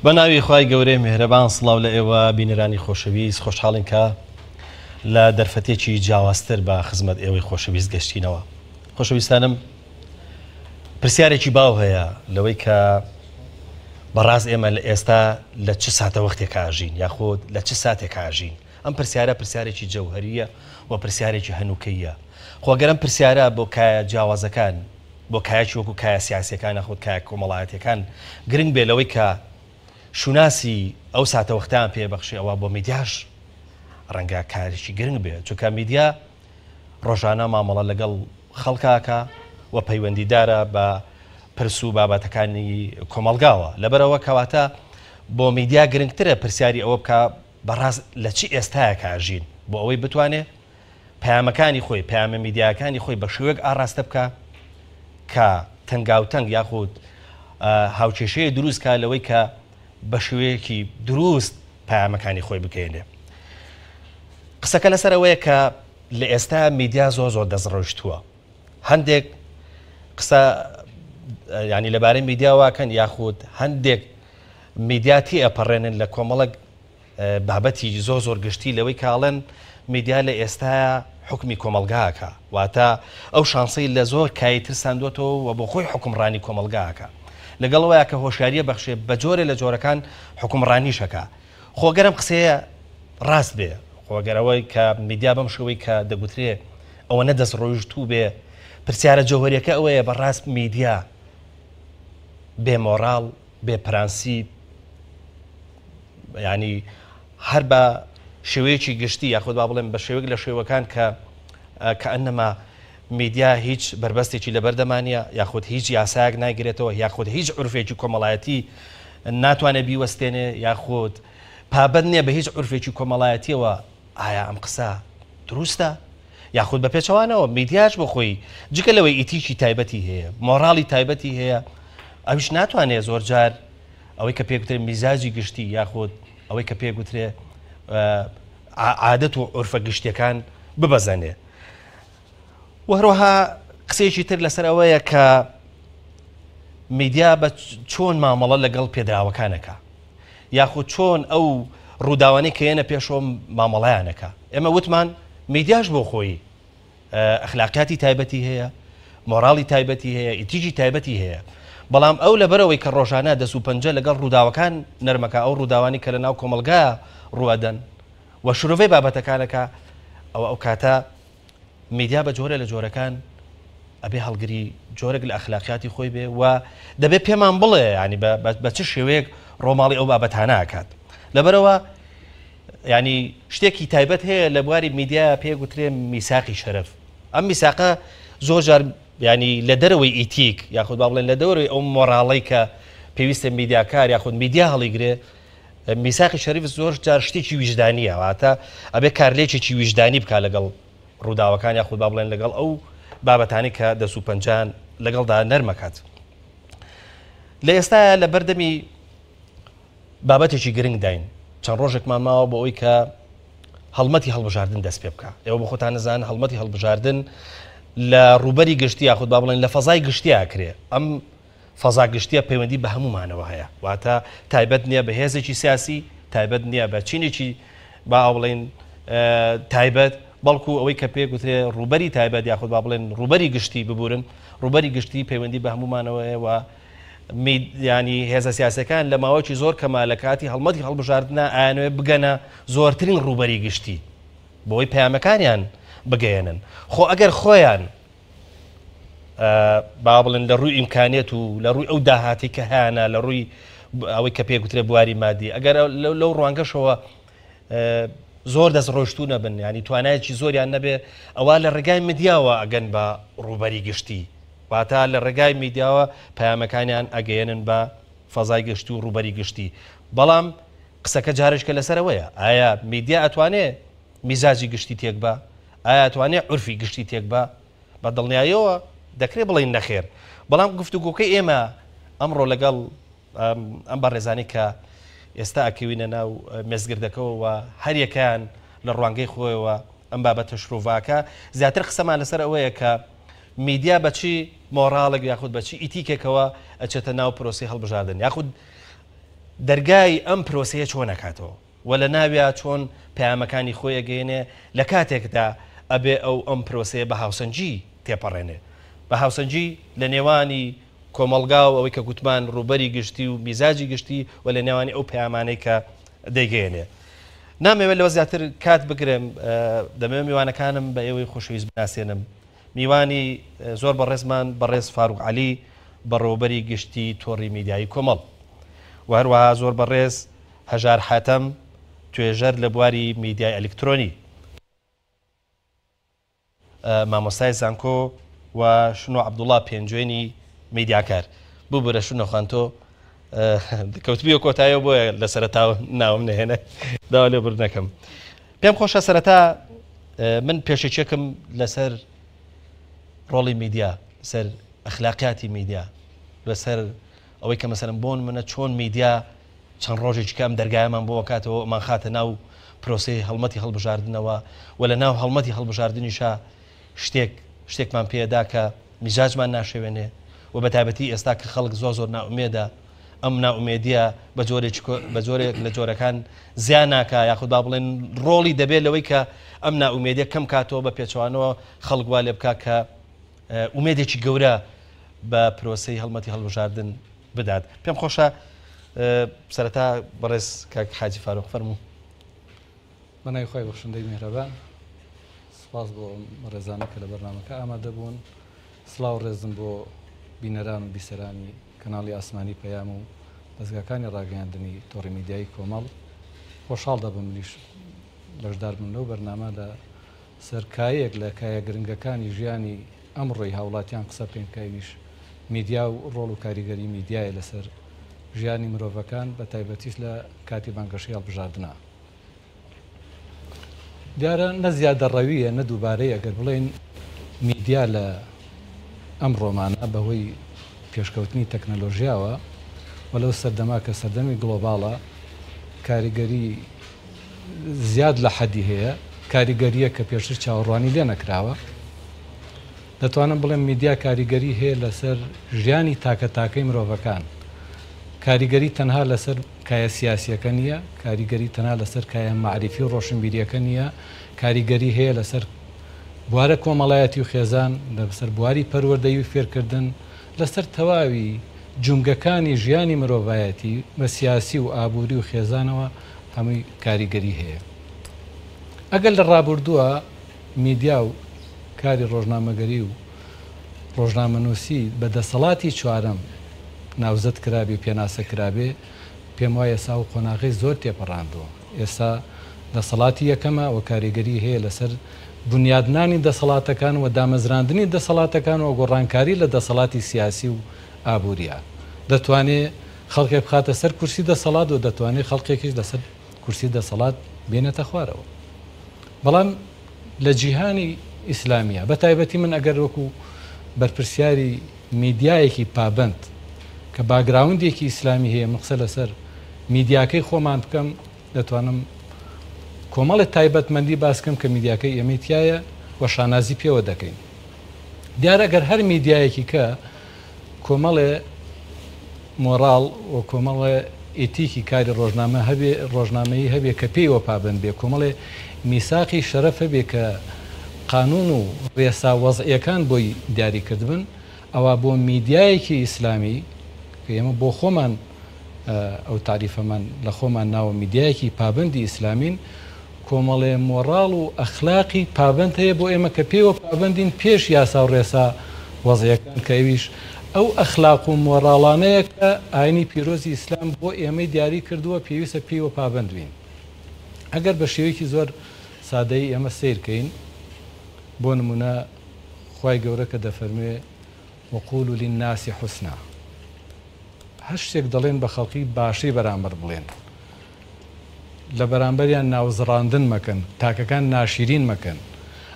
بە ناوی خوای گەورەی میهرەبان سڵاو لە ئێوە بینەرانی خۆشەویست خۆشحاڵین کە لە دەرفەتێکی جیاوازتر بە خزمەت ئێوەی خۆشەویست گەشتینەوە خۆشەویستانم پرسیارێکی باو هەیە لەوەی کە بەڕاست ئێمە لە ئێستا لە چ ساتەوەختێک ئاژین یاخود لە چ ساتێک ئاژین ئەم پرسیارە پرسیارێکی جەوهریە و پرسیارێکی هەنووکەیە خۆگەرم پرسیارە بۆ کایە جیاوازەکان بۆ کایەکی وەکو کایە سیاسیەکان یاخود کایە کۆمەڵایەتیەکان گرنگ بێ لەوەی کە شوناسی ئەو ساتەوەختەیان پێ بەخشێ ئەوە بۆ میدیاش ڕەنگە کارێکی گرنگ بێ چونکە میدیا ڕۆژانە مامەڵە لەگەڵ خەڵکاکە و پەیوەندیدارە بە پرس و بابەتەکانی کۆمەڵگاوە لەبەرەوە کەواتە بۆ میدیا گرنگترە پرسیاری ئەوە بکە بەڕاست لە چی ئێستایەکە ئەژین بۆ ئەوەی بتوانێ پەیامەکانی خۆی، پەیامە میدیایەکانی خۆی بە شێوەیەک ئاڕاستە بکا کە تەنگاوتەنگ یاخود هاوکێشەیە دروست کا لەوەی کە بە شێوەیەکی دروست پەیامەکانی خۆی بگەیەنێ. قسەکە لەسەر ئەوەیە کە لە ئێستا میدیا زۆر زۆر دەستڕۆیشتووە. هەندێک قسە ینی لەبارەی میدیاواکەن یاخود هەندێک میدیا تێئەپەڕێنن لە کۆمەڵک بابەتی زۆر زۆر گشتی لەوەی کە ئەڵێن میدیا لە ئێستایا حوکمی کۆمەڵگا ئەکا واتە ئەو شانسەی لە زۆر کایەی تر ساندوەتەوە و بۆ خۆی حوکمڕانی کۆمەڵگا ئەکا لەگەڵ ئەوەیا کە هۆشیاریە بەخشێ بە جۆرێ لە جۆرەکان حوکمڕانیش ئەکا خۆ گەر ئەم قسەیە ڕاست بێ خۆ گەر ئەوەی کە میدیا بەم شێوەی کە دەگوترێ ئەوەنە دەست ڕۆیشتوو بێ پرسیارە جەوهەریەکە ئەوەیە بەڕاست میدیا بێ مۆڕاڵ بێ پرەنسیپ ینی هەر بە شێوەیەکی گشتی یاخود با بڵێم بە شێوەیەک لە شێوەکان کە کە ئەنەما میدیا هیچ بەربەستێکی لەبەردەمانە یاخود هیچ یاسایەک ناگرێتەوە یاخود هیچ عرفێکی کۆمەڵایەتی ناتوانێت بیوەستێنێ یاخود پابند نییە بە هیچ عرفێکی کۆمەڵایەتیەوە ئایا ئەم قسە دروستە؟ یاخود بە پێچەوانەوە میدیاش بۆ خۆی جگە لەوەی ئیتیکی تایبەتی هەیە مۆراڵی تایبەتی هەیە ئەویش ناتوانێت زۆر جار ئەوەی کە پێگوترێ میزاجی گشتی یاخود ئەوەی کە پێگوترێ عادەت و عورفە گشتیەکان ببەزێنێ و هەروەها قسەیەکی تر لەسەر ئەوەیە کە میدیا بە چۆن مامەڵە لەگەڵ پێدراوەکانەکە یاخود چۆن ئەو ڕووداوانەی کە یەنە پێشەوە مامەڵەیانەکە ئێمە وتمان میدیاش بۆ خۆی ئەخلاقیاتی تایبەتی هەیە، مۆراڵی تایبەتی هەیە، ئیتیکی تایبەتی هەیە. بەڵام ئەو لەبەرئەوەی کە ڕۆژانە دەست و پەنجە لەگەڵ ڕووداوەکان نەرمەکا، ئەو ڕووداوانەی کە لەناو کۆمەڵگا ڕووئەدەن و شرۆڤەی بابەتەکان ئەکا، ئەوە ئەو کاتە میدیا بە جۆرێ لە جۆرەکان ئەبێ هەڵگری جۆرێک لە ئەخلاقیاتی خۆی بێ و دەبێ پێمان بڵێ ینی بە چ شێوەیەک ڕۆماڵی ئەو بابەتانە ئەکات. لەبەرئەوە یانی شتێکی تایبەت هەیە لە بواری میدیا پێ گوترێ میساقی شەرەف ئەم میساقە زۆر جار ینی لە دەرەوەی ئیتیک یاخود با بڵێن لە دەورەی ئەو مۆراڵەی کە پێویستە میدیاکار یاخود میدیا هەڵیگرێ میساقی شەریف زۆر جار شتێکی ویژدانیە واتە ئەبێ کارلێکێکی ویژدانی بک لەگەڵ ڕووداوەکان یاخود با بڵێن لەگەڵ ئەو بابەتانی کە دەست و پەنجان لەگەڵدا نەرمەکات لە ئێستا لە بەردەمی بابەتێکی گرنگ داین، چەند ڕۆژێکمان ماوە بۆ ئەوەی کە هەڵمەتی هەڵبژاردن دەست پێ بکا. ئێوە بۆ خۆتان نەزان هەڵمەتی هەڵبژاردن لە ڕووبەری گشتی یاخود با بڵێن لە فەزای گشتی ئاکرێ. ئەم فەزا گشتیە پەیوەندی بە هەموومانەوە هەیە. واتە تایبەت نییە بە هێزێکی سیاسی، تایبەت نییە بە چینێکی با بڵێن تایبەت، بەڵکو ئەوەی کە پێ گوترێ ڕووبەری تایبەت یاخود با بڵێن ڕووبەری گشتی ببورن، ڕووبەری گشتی پەیوەندی بە هەموومانەوە هەیە و ینی هێزە سیاسەکان لە ماوەیەکی زۆر کەما لە کاتی هەڵمەتی هەڵبژاردنا ئایانەوێ بگەنە زۆرترین ڕووبەری گشتی بۆی پەیامەکانیان بگەیەنن خۆ ئەگەر خۆیان با بڵێن لە ڕووی ئیمکانیەت و لە ڕووی ئەو داهاتی کە هەیانە لە ڕووی ئەوەی کە پێگوترێ بواری مادی ئەگەر لەو ڕوانگەشەوە زۆر دەست ڕۆشتوو نەبن ینی توانایەکی زۆریان نەبێ ئەوە لە ڕێگای مدیاوە ئەگەن بە ڕووبەری گشتی واتە لە ڕێگای میدیاوە پەیامەکانیان ئەگەیەنن بە فەزای گشتی و ڕووبەری گشتی. بەڵام قسەکە جارێکە لەسەر ئەوەیە ئایا میدیا ئەتوانێ میزاجی گشتی تێک با؟ ئایا ئەتوانێ عورفی گشتی تێک با؟ بە دڵنیاییەوە دەکرێ بڵێین نەخێر. بەڵام گفتوگۆکەی ئێمە ئەمڕۆ لەگەڵ ئەم بەڕێزانەی کە ئێستا ئەکەوینە ناو مێزگردەکەوە و هەریەکەیان لە ڕوانگەی خۆیەوە ئەم بابەتە شرۆڤاکە زیاتر قسەمان لەسەر ئەوەیە کە میدیا بە چی مۆڕاڵێک یاخود بە چی ئیتیکێکەوە ئەچێتە ناو پرۆسەی هەڵبژاردن یاخود دەرگای ئەم پرۆسەیە چۆن ئەکاتەوە و لە ناویا چۆن پەیامەکانی خۆی ئەگەیەنێ لە کاتێکدا ئەبێ ئەو ئەم پرۆسەیە بە هاوسەنگی تێپەڕێنێ بە هاوسەنگی لە نێوانی کۆمەڵگا و ئەوەی کە گوتمان ڕووبەری گشتی و میزاجی گشتی و لە نێوانی ئەو پەیامانەی کە دەیگەیەنێ. نامەوێت لەوە زیاتر کات بگرم، دەمەوێت میوانەکانم بە ئێوەی خۆشەویست بناسێنم. میوانی زۆر بەڕێزمان بەڕێز فاروق عەلی بەڕێوەبەری گشتی تۆڕی میدیایی کۆمەڵ و هەروەها زۆر بەڕێز هەژار حاتەم توێژەر لە بواری میدیای ئەلکترۆنی. مامۆستای زانکۆ و شنۆ عەبدوڵا پێنجوێنی میدیاکار. ببورە شنۆ خان تۆ کەوتبوویە کۆتایەوە بۆیە لە سەرەتاوە ناوم نەهێنای داوا لێبوردن ئەکەم. پێم خۆشە سەرەتا من پێشەکیەکم لەسەر ڕۆڵی میدیا لەسەر ئەخلاقیاتی میدیا لەسەر ئەوەی کە مەسەلەن بۆن منە چۆن میدیا چەند ڕۆژێکی کە ئەم دەرگایەمان بۆ ئەکاتەوە ئەمانخاتە ناو پرۆسەی هەڵمەتی هەڵبژاردنەوە و لە ناو هەڵمەتی هەڵبژاردنیشا شتێک شتێکمان پێدا کە میزاجمان ناشێوێنێ و بە تایبەتی ئێستا کە خەڵک زۆر زۆر نائومێدە ئەم نائومێدیە بە جۆرێکی بە جۆرێک لە جۆرەکان زیان ناکا یاخود با بڵێن ڕۆڵی دەبێت لەوەی کە ئەم نائومێدیە کەم کاتەوە بە پێچەوانەوە خەڵک وا لێ بکا کە ئومێدێکی گەورە بە پرۆسەی هەڵمەتی هەڵبژاردن بدات. پێم خۆشە سەرەتا بەڕێز کاک حاجی فاروق فەرموو. بە ناوی خوای بەخشندەی میهرەبان سوپاس بۆ ئەم بەڕێزانە کە لە بەرنامەکە ئامادە بوون. سڵاو ڕێزم بۆ بینەران و بیسەرانی کەناڵی ئاسمانی پەیام و دەزگاکانی ڕاگەیاندنی تۆڕی میدیایی کۆمەڵ. خۆشحاڵ دەبم منیش بەشدار بم لەو بەرنامە لە سەر کایەیەک لە کایە گرنگەکانی ژیانی ئەمڕۆی هاوڵاتیان قسە بکەین کە ئەویش میدیا و ڕۆڵ و کاریگەری میدیایە لەسەر ژیانی مرۆڤەکان بە تایبەتیش لە کاتی بانگەشەی هەڵبژاردنا. دیارە نە زیادەڕەوییە نە دووبارەیە گەر بڵێین میدیا لە ئەمڕۆمانا بەهۆی پێشکەوتنی تەکنەلۆژیاوە و لەو سەردەمە کە سەردەمی گڵۆباڵە کاریگەری زیاد لە حەدی هەیە، کاریگەرییەک کە پێشتر چاوەڕوانی لێ نەکراوە. دەتوانم بڵێم میدیا کاریگەری هەیە لەسەر ژیانی تاکە تاکەی مرۆڤەکان. کاریگەری تەنها لەسەر کایە سیاسییەکە نییە، کاریگەری تەنها لەسەر کایە مەعریفی و ڕۆشنبیرییەکە نییە، کاریگەری هەیە لەسەر بوارە کۆمەڵایەتی و خێزان، لەسەر بواری پەروەردەیی و فێرکردن، لەسەر تەواوی جومگەکانی ژیانی مرۆڤایەتی بە سیاسی و ئابووری و خێزانەوە هەمووی کاریگەری هەیە. ئەگەر لە ڕابوردووە میدیا و کاری ڕۆژنامەگەری و ڕۆژنامەنووسی بە دەسەڵاتی چوارەم ناوزەد کرابێ و پێناسە کرابێ، پێم وایە ئێستا ئەو قۆناغەی زۆر تێپەڕاندووە. ئێستا دەسەڵاتی یەکەمە و کاریگەری هەیە لەسەر بونیادنانی دەسەڵاتەکان و دامەزراندنی دەسەڵاتەکان و گۆڕانکاری لە دەسەڵاتی سیاسی و ئابووریە. دەتوانێ خەڵکێک بخاتە سەر کورسی دەسەڵات و دەتوانێ خەڵکێکیش لەسەر کورسی دەسەڵات بێنێتە خوارەوە. بەڵام لە جیهانی ئیسلامیە بە تایبەتی من ئەگەر وەکو بەرپرسیاری میدیایەکی پابەند کە باگراوندێکی ئیسلامی هەیە من قسە لەسەر میدیاکەی خۆمان بکەم دەتوانم کۆمەڵێ تایبەتمەندی باس کەم کە میدیاکەی ئێمەی تایە و شانازی پێوە دەکەین. دیارە گەر هەر میدیایەکی کە کۆمەڵێ مۆڕاڵ و کۆمەڵێ ئیتیکی کاری ڕۆژنامە هەبێ ڕۆژنامەیی هەبێ کە پێیوە پابەند بێ کۆمەڵێ میساقی شەرەف هەبێ کە قانوون و ڕێسا وەزعیەکان بۆی دیاری کردبن ئەوا بۆ میدیایەکی ئیسلامی کە ئێمە بۆ خۆمان ئەو تاریفەمان لە خۆمان ناوە میدیایەکی پابەندی ئیسلامین کۆمەڵێ مۆڕاڵ و ئەخلاقی پابەند هەیە بۆ ئێمە کە پێیوە پابەندین پێش یاسا و ڕێسا وەزعیەکان کە ئەویش ئەو ئەخلاق و مۆڕاڵانەیە کە ئاینی پیرۆزی ئیسلام بۆ ئێمەی دیاری کردووە پێویستە پێیوە پابەند بین ئەگەر بە شێوەیەکی زۆر سادەیی ئێمە سەیر کەین بۆ نمونە خوای گەورە کە دەفەرموێ وقولوا للناس حسنا هەر شتێک دەڵێن بە خەڵکی باشەی بەرامبەر بڵێن لە بەرامبەریان ناوزڕاندن مەکەن، تاکەکان ناشیرین مەکەن.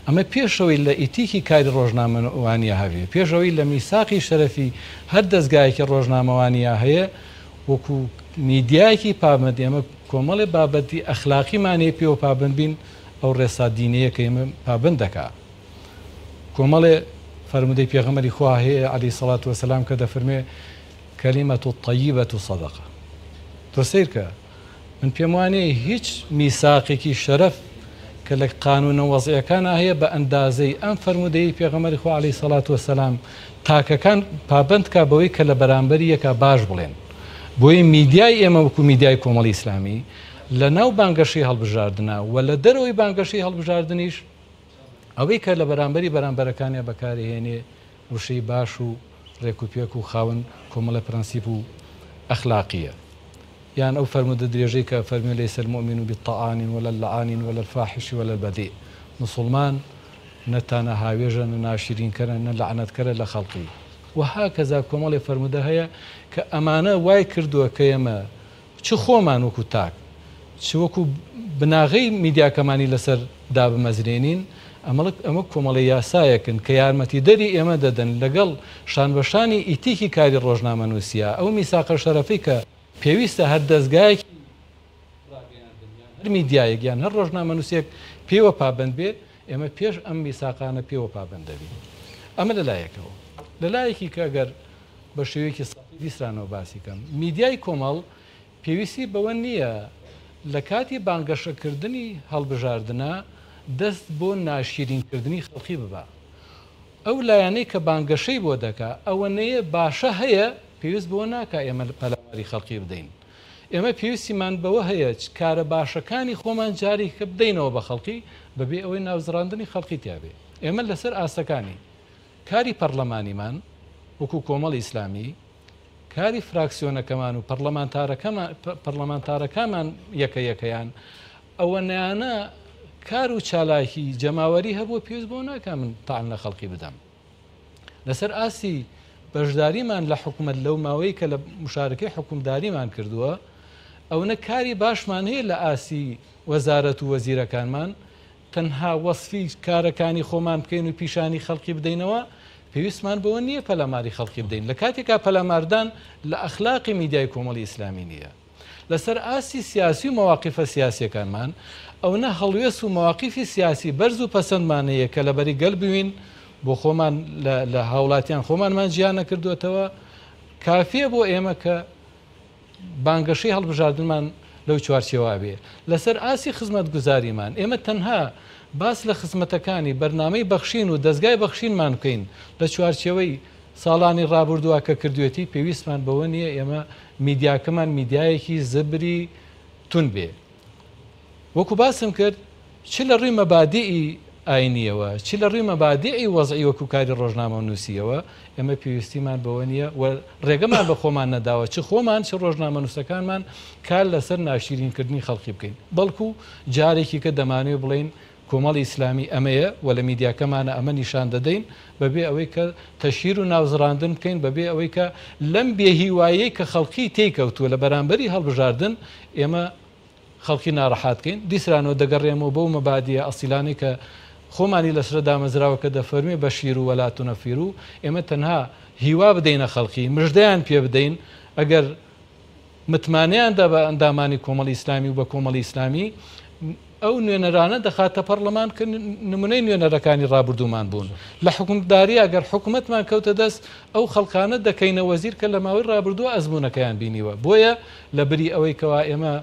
ئەمە پێش ئەوەی لە ئیتیکی کاری ڕۆژنامەوانیا هەبێ، پێش ئەوەی لە میساقی شەرەفی هەر دەزگایەکی ڕۆژنامەوانیا هەیە، وەکو میدیایەکی پابەند ئێمە کۆمەڵێ بابەتی ئەخلاقیمان هەیە پێوە پابەند بین، ئەو ڕێسا دینییە کە ئێمە پابەند دەکا. کۆمەڵێ فەرموودەی پێغەمبەری خوا هەیە علیە سڵات وسلام کە دەفەرموێ، کلمە الطیبە صدقە. تۆ سەیرکە من پێم وانیە هیچ میساقێکی شەرەف کە لە قانونە وەزعیەکانا هەیە بە ئەندازەی ئەم فەرموودەیەی پێغەمبەری خوا علیە سەڵات وەسەلام تاکەکان پابەند کا بەوەی کە لە بەرامبەری یەکا باش بڵێن. بۆیە میدیای ئێمە وەکو میدیای کۆمەڵی ئیسلامی لە ناو بانگەشەی هەڵبژاردنا و لە دەرەوەی بانگەشەی هەڵبژاردنیش ئەوەی کە لە بەرامبەری بەرامبەرەکانیا بەکاری هێنێ وشەی باش و ڕێکوپێک و خاوەن کۆمەڵێ پرەنسیپ و ئەخلاقییە. یان ئەو فەرموودە درێژەی کە فەرمووی لیس المومن بالطعان ولا اللعان ولا الفاحش ولا البذیء موسوڵمان نە تانە هاوێژە نە ناشیرینکەرە نە لەعنەتکەرە لە خەڵقی وهکذا کۆمەڵێ فەرموودە هەیە کە ئەمانە وای کردووە کە ئێمە چ خۆمان وەکو تاک، چ وەکو بناغەی میدیاکەمانی لەسەر دابمەزرێنین، ئەمە کۆمەڵە یاسایەکن کە یارمەتیدەری ئێمە دەدەن لەگەڵ شانبەشانی ئیتیکی کاری ڕۆژنامەنووسییە، ئەو میساقە شەرەفەی کە پێویستە هەر دەزگایەکی ڕاگەیاندن یان هەر میدیایەک یان هەر ڕۆژنامەنووسێک پێوە پابەند بێ، ئێمە پێش ئەم میساقانە پێوە پابەند دەبین. ئەمە لە لایەکەوە. لە لایەکی کە ئەگەر بە شێوەیەکی سەتحی دیسانەوە باسی کەم، میدیای کۆمەڵ پێویستی بەوە نییە لە کاتی بانگەشەکردنی هەڵبژاردنا دەست بۆ ناشیرینکردنی خەڵکی ببا. ئەو لایەنەی کە بانگەشەی بۆ دەکا ئەوەنەیە باشە هەیە پێویست بەوە ناکا ئێمە پەلاماری خەڵکی بدەین. ئێمە پێویستیمان بەوە هەیە کارە باشەکانی خۆمان جارێکە بدەینەوە بە خەڵکی بەبێ ئەوەی ناوزڕاندنی خەڵکی تیا بێ. ئێمە لەسەر ئاستەکانی کاری پەڕلەمانیمان وەکو کۆمەڵی ئیسلامی، کاری فراکسیۆنەکەمان و پەڕلەمانتارەکانمان یەکە یەکەیان ئەوەنەیانە کار و چالاکی جەماوەری هەبووە پێویست بەوە ناکا من تەعن لە خەڵکی بدەم. لەسەر ئاستی بەشداریمان لە حکومەت لەو ماوەی کە لە مشارکەی حکومداریمان کردووە ئەونە کاری باشمان هەیە لە ئاستی وەزارەت و وەزیرەکانمان تەنها وەسفی کارەکانی خۆمان بکەین و پیشانی خەڵکی بدەینەوە، پێویستمان بەوە نییە پەلاماری خەڵکی بدەین، لە کاتێکا پەلاماردان لە ئەخلاقی میدیای کۆمەڵی ئیسلامی نییە. لەسەر ئاستی سیاسی و مەواقیفە سیاسیەکانمان، ئەونە هەڵوێست و مەواقیفی سیاسی بەرز و پەسەندمان هەیە کە لەبەری گەل بوین، بۆ خۆمان لە هاوڵاتیان خۆمانمان جیا نەکردووەتەوە، کافیە بۆ ئێمە کە بانگەشەی هەڵبژاردنمان لەو چوارچێوە بێ. لەسەر ئاستی خزمەتگوزاریمان، ئێمە تەنها باس لە خزمەتەکانی بەرنامەی بەخشین و دەزگای بەخشینمان بکەین لە چوارچێوەی ساڵانی ڕابوردووە کە کردوێتی، پێویستمان بەوە نییە ئێمە میدیاکەمان میدیایەکی زبری توند بێ. وەکو باسم کرد چ لە ڕووی مەبادیئی ئاینییەوە، چ لە ڕووی مەبادیئی وەزعی وەکو کاری ڕۆژنامەنووسییەوە، ئێمە پێویستیمان بەوە نییە و ڕێگەمان بە خۆمان نەداوە چ خۆمان چ ڕۆژنامەنووسەکانمان کار لەسەر ناشیرینکردنی خەڵکی بکەین، بەڵکو جارێکی کە دەمانەوێت بڵێین کۆمەڵی ئیسلامی ئەمەیە و لە میدیاکەمانە ئەمە نیشان دەدەین بەبێ ئەوەی کە تەشهیر و ناوزڕاندن بکەین، بەبێ ئەوەی کە لەم بێهیواییەی کە خەڵکی تێی کەوتووە لە بەرامبەری هەڵبژاردن ئێمە خەڵکی ناڕەحات کەین، دیسرانەوە دەگەڕێمەوە بەو مەبادیە ئەسیلانەی کە خۆمانی لەسرە دامەزراوە کە دەفەرموێ بەشیرو وەلا تونەفیرو، ئێمە تەنها هیوا بدەینە خەڵکی، مژدەیان پێ بدەین، ئەگەر متمانەیان دا بە ئەندامانی کۆمەڵی ئیسلامی و بە کۆمەڵی ئیسلامی، ئەو نوێنەرانە دەخاتە پەڕلەمان کە نمونەی نوێنەرەکانی ڕابردوومان بوون لە حکومداری، ئەگەر حکومەتمان کەوتە دەست ئەو خەڵکانە دەکەینە وەزیر کە لە ماوەی ڕابردووە ئەزموونەکەیان بینیوە، بۆیە لە بری ئەوەی کەوا ئێمە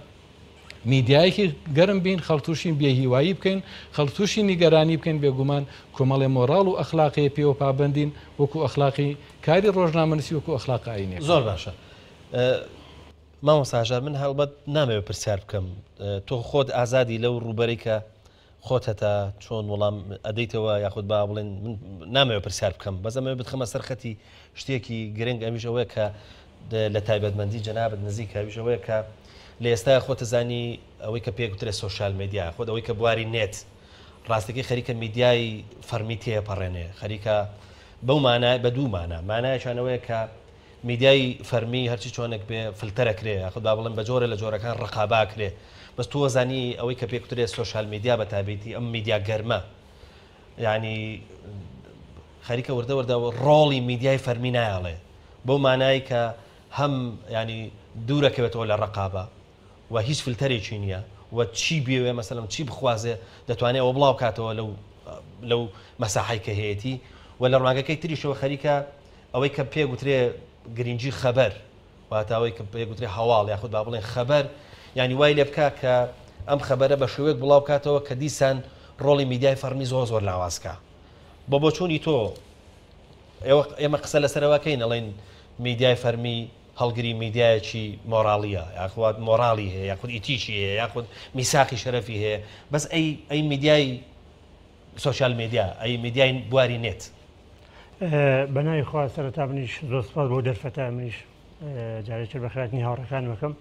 میدیایەکی گەرم بین، خەڵک تووشی بێهیوایی بکەین، خەڵک تووشی نیگەرانی بکەین، بێگومان کۆمەڵێ مۆڕاڵ و ئەخلاقەیە پێوە پابەندین، وەکو ئەخلاقی کاری ڕۆژنامەنووسی، وەکو ئەخلاقە ئایینیەکان. زۆر باشە مامۆستا هەژار، من هەڵبەت نامەوێت پرسیار بکەم، تۆ خۆت ئازادی لەو ڕووبەرەی کە خۆت هەتا چۆن وەڵام ئەدەیتەوە یاخود با بڵێن من نامەوێت پرسیار بکەم بەس ئەمەوێت بتخەمە سەر خەتی شتێکی گرنگ ئەویش ئەوەیە کە لە تایبەتمەندی جەنابت نزیکە ئەویش ئەوەیە کە لە ئێستا خۆتەزانی ئەوەی کە پێگوترێ سۆشیال میدیا خۆت ئەوەی کە بواری نێت ڕاستەکەی خەریکە میدیای فەرمی تێپەڕێنێ خەریکە بەو مانای بە دوو مانا مانایەکیان ئەوەیە کە میدیای فەرمی هەرچی چۆنێک بێ فلتەر ئەکرێ یاخود با بڵێم بە جۆرێ لە جۆرەکان ڕقابە ئەکرێ بەس تۆ ئەزانی ئەوەی کە پێکوترێ سۆشیال میدیا بە تابیتی ئەم میدیا گەرمە یعنی خەریکە وردە وردە ڕۆڵی میدیای فەرمی نایەڵێ بەو مانای کە هەم ینی دوورەکەوێتەوە لە ڕقابە و هیچ فلتەرێکی نییە و چی بێوێ مەسەلەن چی بخوازێ دەتوانێت ئەوە بڵاو کاتەوە لەو لەو مەساحەی کە هەیەتی و لە ڕوانگەکەی تریشەوە خەریکە ئەوەی کە پێ گوترێ گرنگی خەبەر. واتە ئەوەی کە پێ گوترێ هەواڵ یاخود با بڵێن خەبەر، یانی وای لێ بکا کە ئەم خەبەرە بە شێوەیەک بڵاو بکاتەوە کە دیسان ڕۆڵی میدیای فەڕمی زۆر زۆر لاواز کا. بە بۆچوونی تۆ ئێوە ئێمە قسە لەسەر ئەوە کەین ئەڵێن میدیای فەرمی هەڵگری میدیایەکی مۆراڵیە یاخوات مۆراڵی هەیە یاخود ئیتیکی هەیە یاخود میساقی شەرەفی هەیە، بەس ئەی ئەی میدیای سۆشیال میدیا، ئەی میدیای بواری نێت؟ بە ناوی خوا سەرەتا منیش زۆر سپاس بۆ دەرفەتە، منیش جارێکتر بەخێرهاتنی هاوڕێکانم ئەکەم.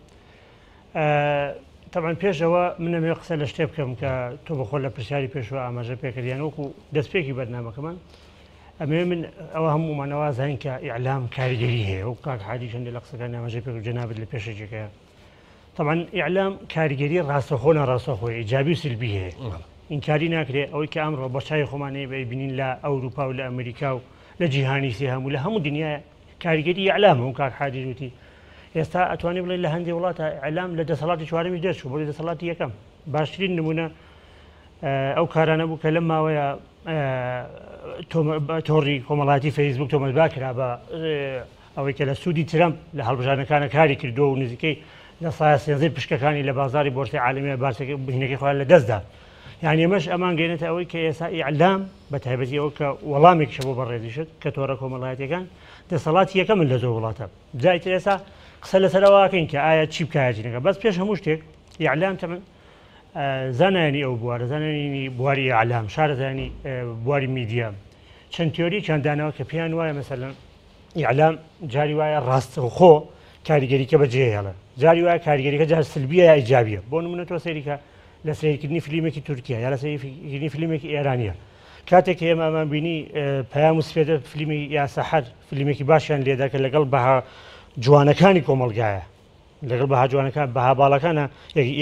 تەبعەن پێش ئەوە من ئەمەوێ قسە لە شتێ بکەم کە تۆ بەخۆ لە پرسیاری پێشوە ئاماژە پێکرد، یان وەکو دەستپێکی بەرنامەکەمان ئەمەوێ من ئەوە هەموومانەوە زانین کە ئیعلام کاریگەری هەیە و کاک حاجیش هەندێک لە قسەکانی ئاماژەی پێکرد، جەنابت لە پێشەکیەکەیە. طبعا ئیعلام کاریگەری ڕاستەخۆ ناڕاستەخۆی ئیجابی و سلبی هەیە، ئینکاری ناکرێ. ئەوەی کە ئەمڕۆ بە چاوی خۆمانەیە بینین لە ئەوروپا و لە ئەمریکا و لە جیهانی سێهەم و لە هەموو دنیای کاریگەری ئیعلامە. و کاک حاجی وتی ئێستا ئەتوانی بڵێ لە هەندێک وڵاتە ئیعلام لە دەسەڵاتی چوارەمی دەرچوو بۆ دەسەڵاتی یەکەم. باشترین نمونە ئەو کارانە بوو کە لەم ماوەیە تۆڕی کۆمەڵاتی فەیسبوک تۆمەتبار کرا بە ئەوەی کە لە سوودی ترەمپ لە هەڵبژاردنەکانە کاری کردووە و نزیکەی 13% پشکەکانی لە بازاری بۆرسەی عالەمیە بارسەکە بهینەکەی خۆیان لە دەستدا. یعنی ئەمەش ئەمان گەێنێتە ئەوەی کە ئێستا ئیعلام بە تایبەتی ئەوە کە وەڵامێکیشە بۆ بەڕێزیشت کە تۆڕە کۆمەڵایەتیەکان دەسەڵاتی یەکەمن لە زۆر وڵاتە. جا ئیتر ئێستا قسە لەسەر ئەوەکەین کە ئایا چی بکایەتینەکە. بەس پێش هەموو شتێک ئیعلام تەمەن زانایانی ئەو بوارە، زانایانی بواری ئیعلام، شارەزایانی بواری میدیا چەند تیۆریەکیان داناوە کە پێیان وایە مەسەلەن ئیعلام جاری وایە ڕاستەوخۆ کاریگەریکە بەجێهێڵە، جاری وایە کاریگەریەکە جار سلبیە یا ئیجابیە. بۆ نمونە تۆ سەیریکە لە سەیرکردنی فیلمێکی تورکیا یا لە سەیرکردنی فیلمێکی ئێرانیە، کاتێک کە ئێمە ئەمان بینی پەیام و سپێدە فیلمی یا سەحەر فیلمێکی باشیان لێدا کە لەگەڵ بەها جوانەکانی کۆمەڵگایە، لەگەڵ بەها جوانەکان بەها باڵەکانە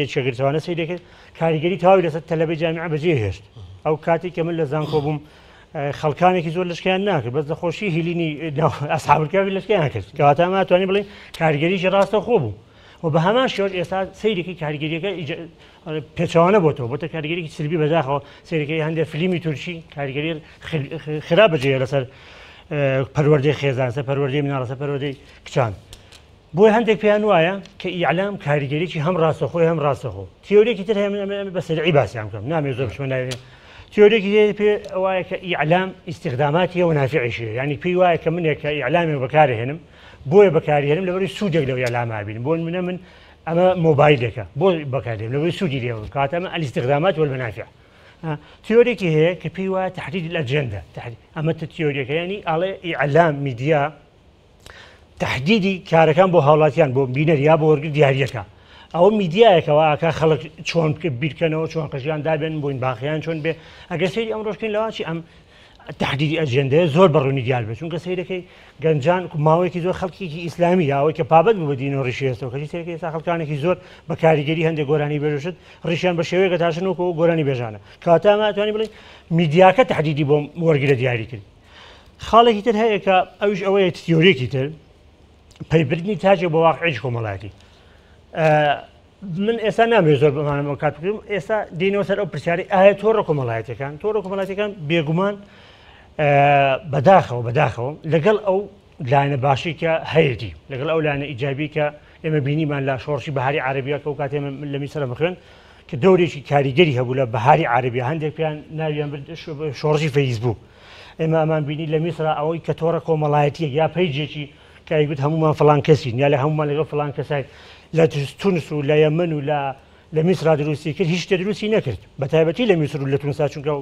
یەکێگرتوانە سەیری دەکرد، کاریگەری تەواوی لەسەر تەلەبەی جامیعە بەجێ هێشت. ئەو کاتێک کە من لە زانکۆ بووم خەڵکانێکی زۆر لەشکیان ناکرد، بەس لە خۆشی هیلینی ئەسحابولکەهفی لەشکیان کرد. کەواتە ئەمە ئەتوانین بڵێین کاریگەریی ڕاستەوخۆ بوو. و بە هەمان شێوەش ئێستا سەیرێکی کاریگەریەکە پێچەوانە بۆتەوە، بۆتە کاریگەریی سلبی. بەداخەوە سەیرەکەی هەندێک فیلمی تورکی کاریگەری خراپ بەجێ لەسەر پەروەردەی خێزان، سەر پەروەردەی مناڵ، سەر پەروەردەی کچان. بۆیە هەندێک پێیان وایە کە ئیعلام کاریگەریی هەم ڕاستەخۆی هەم ڕاستەخۆ. تیۆریەکی تر هەیە، من بە سەریعی باسیان بکەم، نامەوێت زۆر بچمە ناوی. تیۆریەکی هەیە پێ وایە کە ئیعلام ئیستیخداماتیە و نافعیشیە، یعنی پێی وایە کە منێک کە ئیعلامێک بەکارهێنم بۆیە بەکارهێنم لەبەرەوەی سوودێک لەو ئیعلامە بینم. بۆ نمونە من ئەمە مۆبایلێکە بۆ بەکارهێنم لەبەرەوەی سوودی لێ وەرگرم، کەواتە ئەمە الاستخدامات والمنافع. تیۆریەکی هەیە کە پێی وایە تحدید الأجندة، ئەمە تیۆریەکە، یعنی ئاڵێ ئیعلام میدیا تهدیدی کارەکان بۆ هاوڵاتیان بۆ بینەر یا بۆ وەرگر دیاریەکە. ئەوە میدیایەکەوە ئاکا خەڵک چۆن بیرکەنەوە، چۆن قژیان دابێن، بۆین باخیان چۆن بێ. ئەگەر سەیری ئەمڕۆش بکەین لەواچی ئەم تهدیدی ئەجێندەیە زۆر بە ڕوونی دیار بێت، چونکە سەیرەکەی گەنجان ماوەیەکی زۆر خەڵکێکی ئیسلامی یاوەی کە پابەند بوو بە دین و ڕیشی هێستەوە، کەچی سەیرەکەی ئێستا خەڵکانێکی زۆر بە کاریگەری هەندێک گۆرانی بێژوشت ڕیشیان بە شێوەیەکە تاشن وەکو گۆرانی بێژانە. کەواتە ئەمە ئەتوانین بڵێین میدیاکە تهدیدی بۆ وەرگرە دیاری کرد. خاڵێکی تر هەیە کە ئەویش ئەوەیە تیۆریەکی تر پەیبردنی تاجێک بۆ واقعی کۆمەڵایەتی. من ئێستا نامەوێت زۆر بمانەمەوە کات بکەم، ئێستا دێنەوە سەر ئەو پرسیاری ئایا تۆڕە کۆمەڵایەتیەکان، تۆڕە کۆمەڵایەتیەکان بێگومان بەداخەوە بەداخەوە لەگەڵ ئەو لایەنە باشی کە هەیەی، لەگەڵ ئەو لایەنە ئیجابی کە ئێمە بینیمان لە شۆڕشی بەهاری عەرەبیە کە ئەو کاتێ لە میسرە بخوێن کە دەورێکی کاریگەری هەبوو لە بەهاری عەرەبیە، هەندێک پێیان ناویان برد شۆڕشی فەیسبوک. ئێمە ئەمان بینی لە میسرا ئەوەی کە تۆڕە کۆمەڵایەتیەک یا پەیجێکی کە ئەیگوت هەمومان فڵان کەسین یا لە هەمومان لەگەڵ فڵان کەسای لە تونس و لە یەمەن و لە میسرا دروستی کرد، هیچ شتێ دروستی نەکرد، بە تایبەتی لە میسر و لە تونسا، چونکە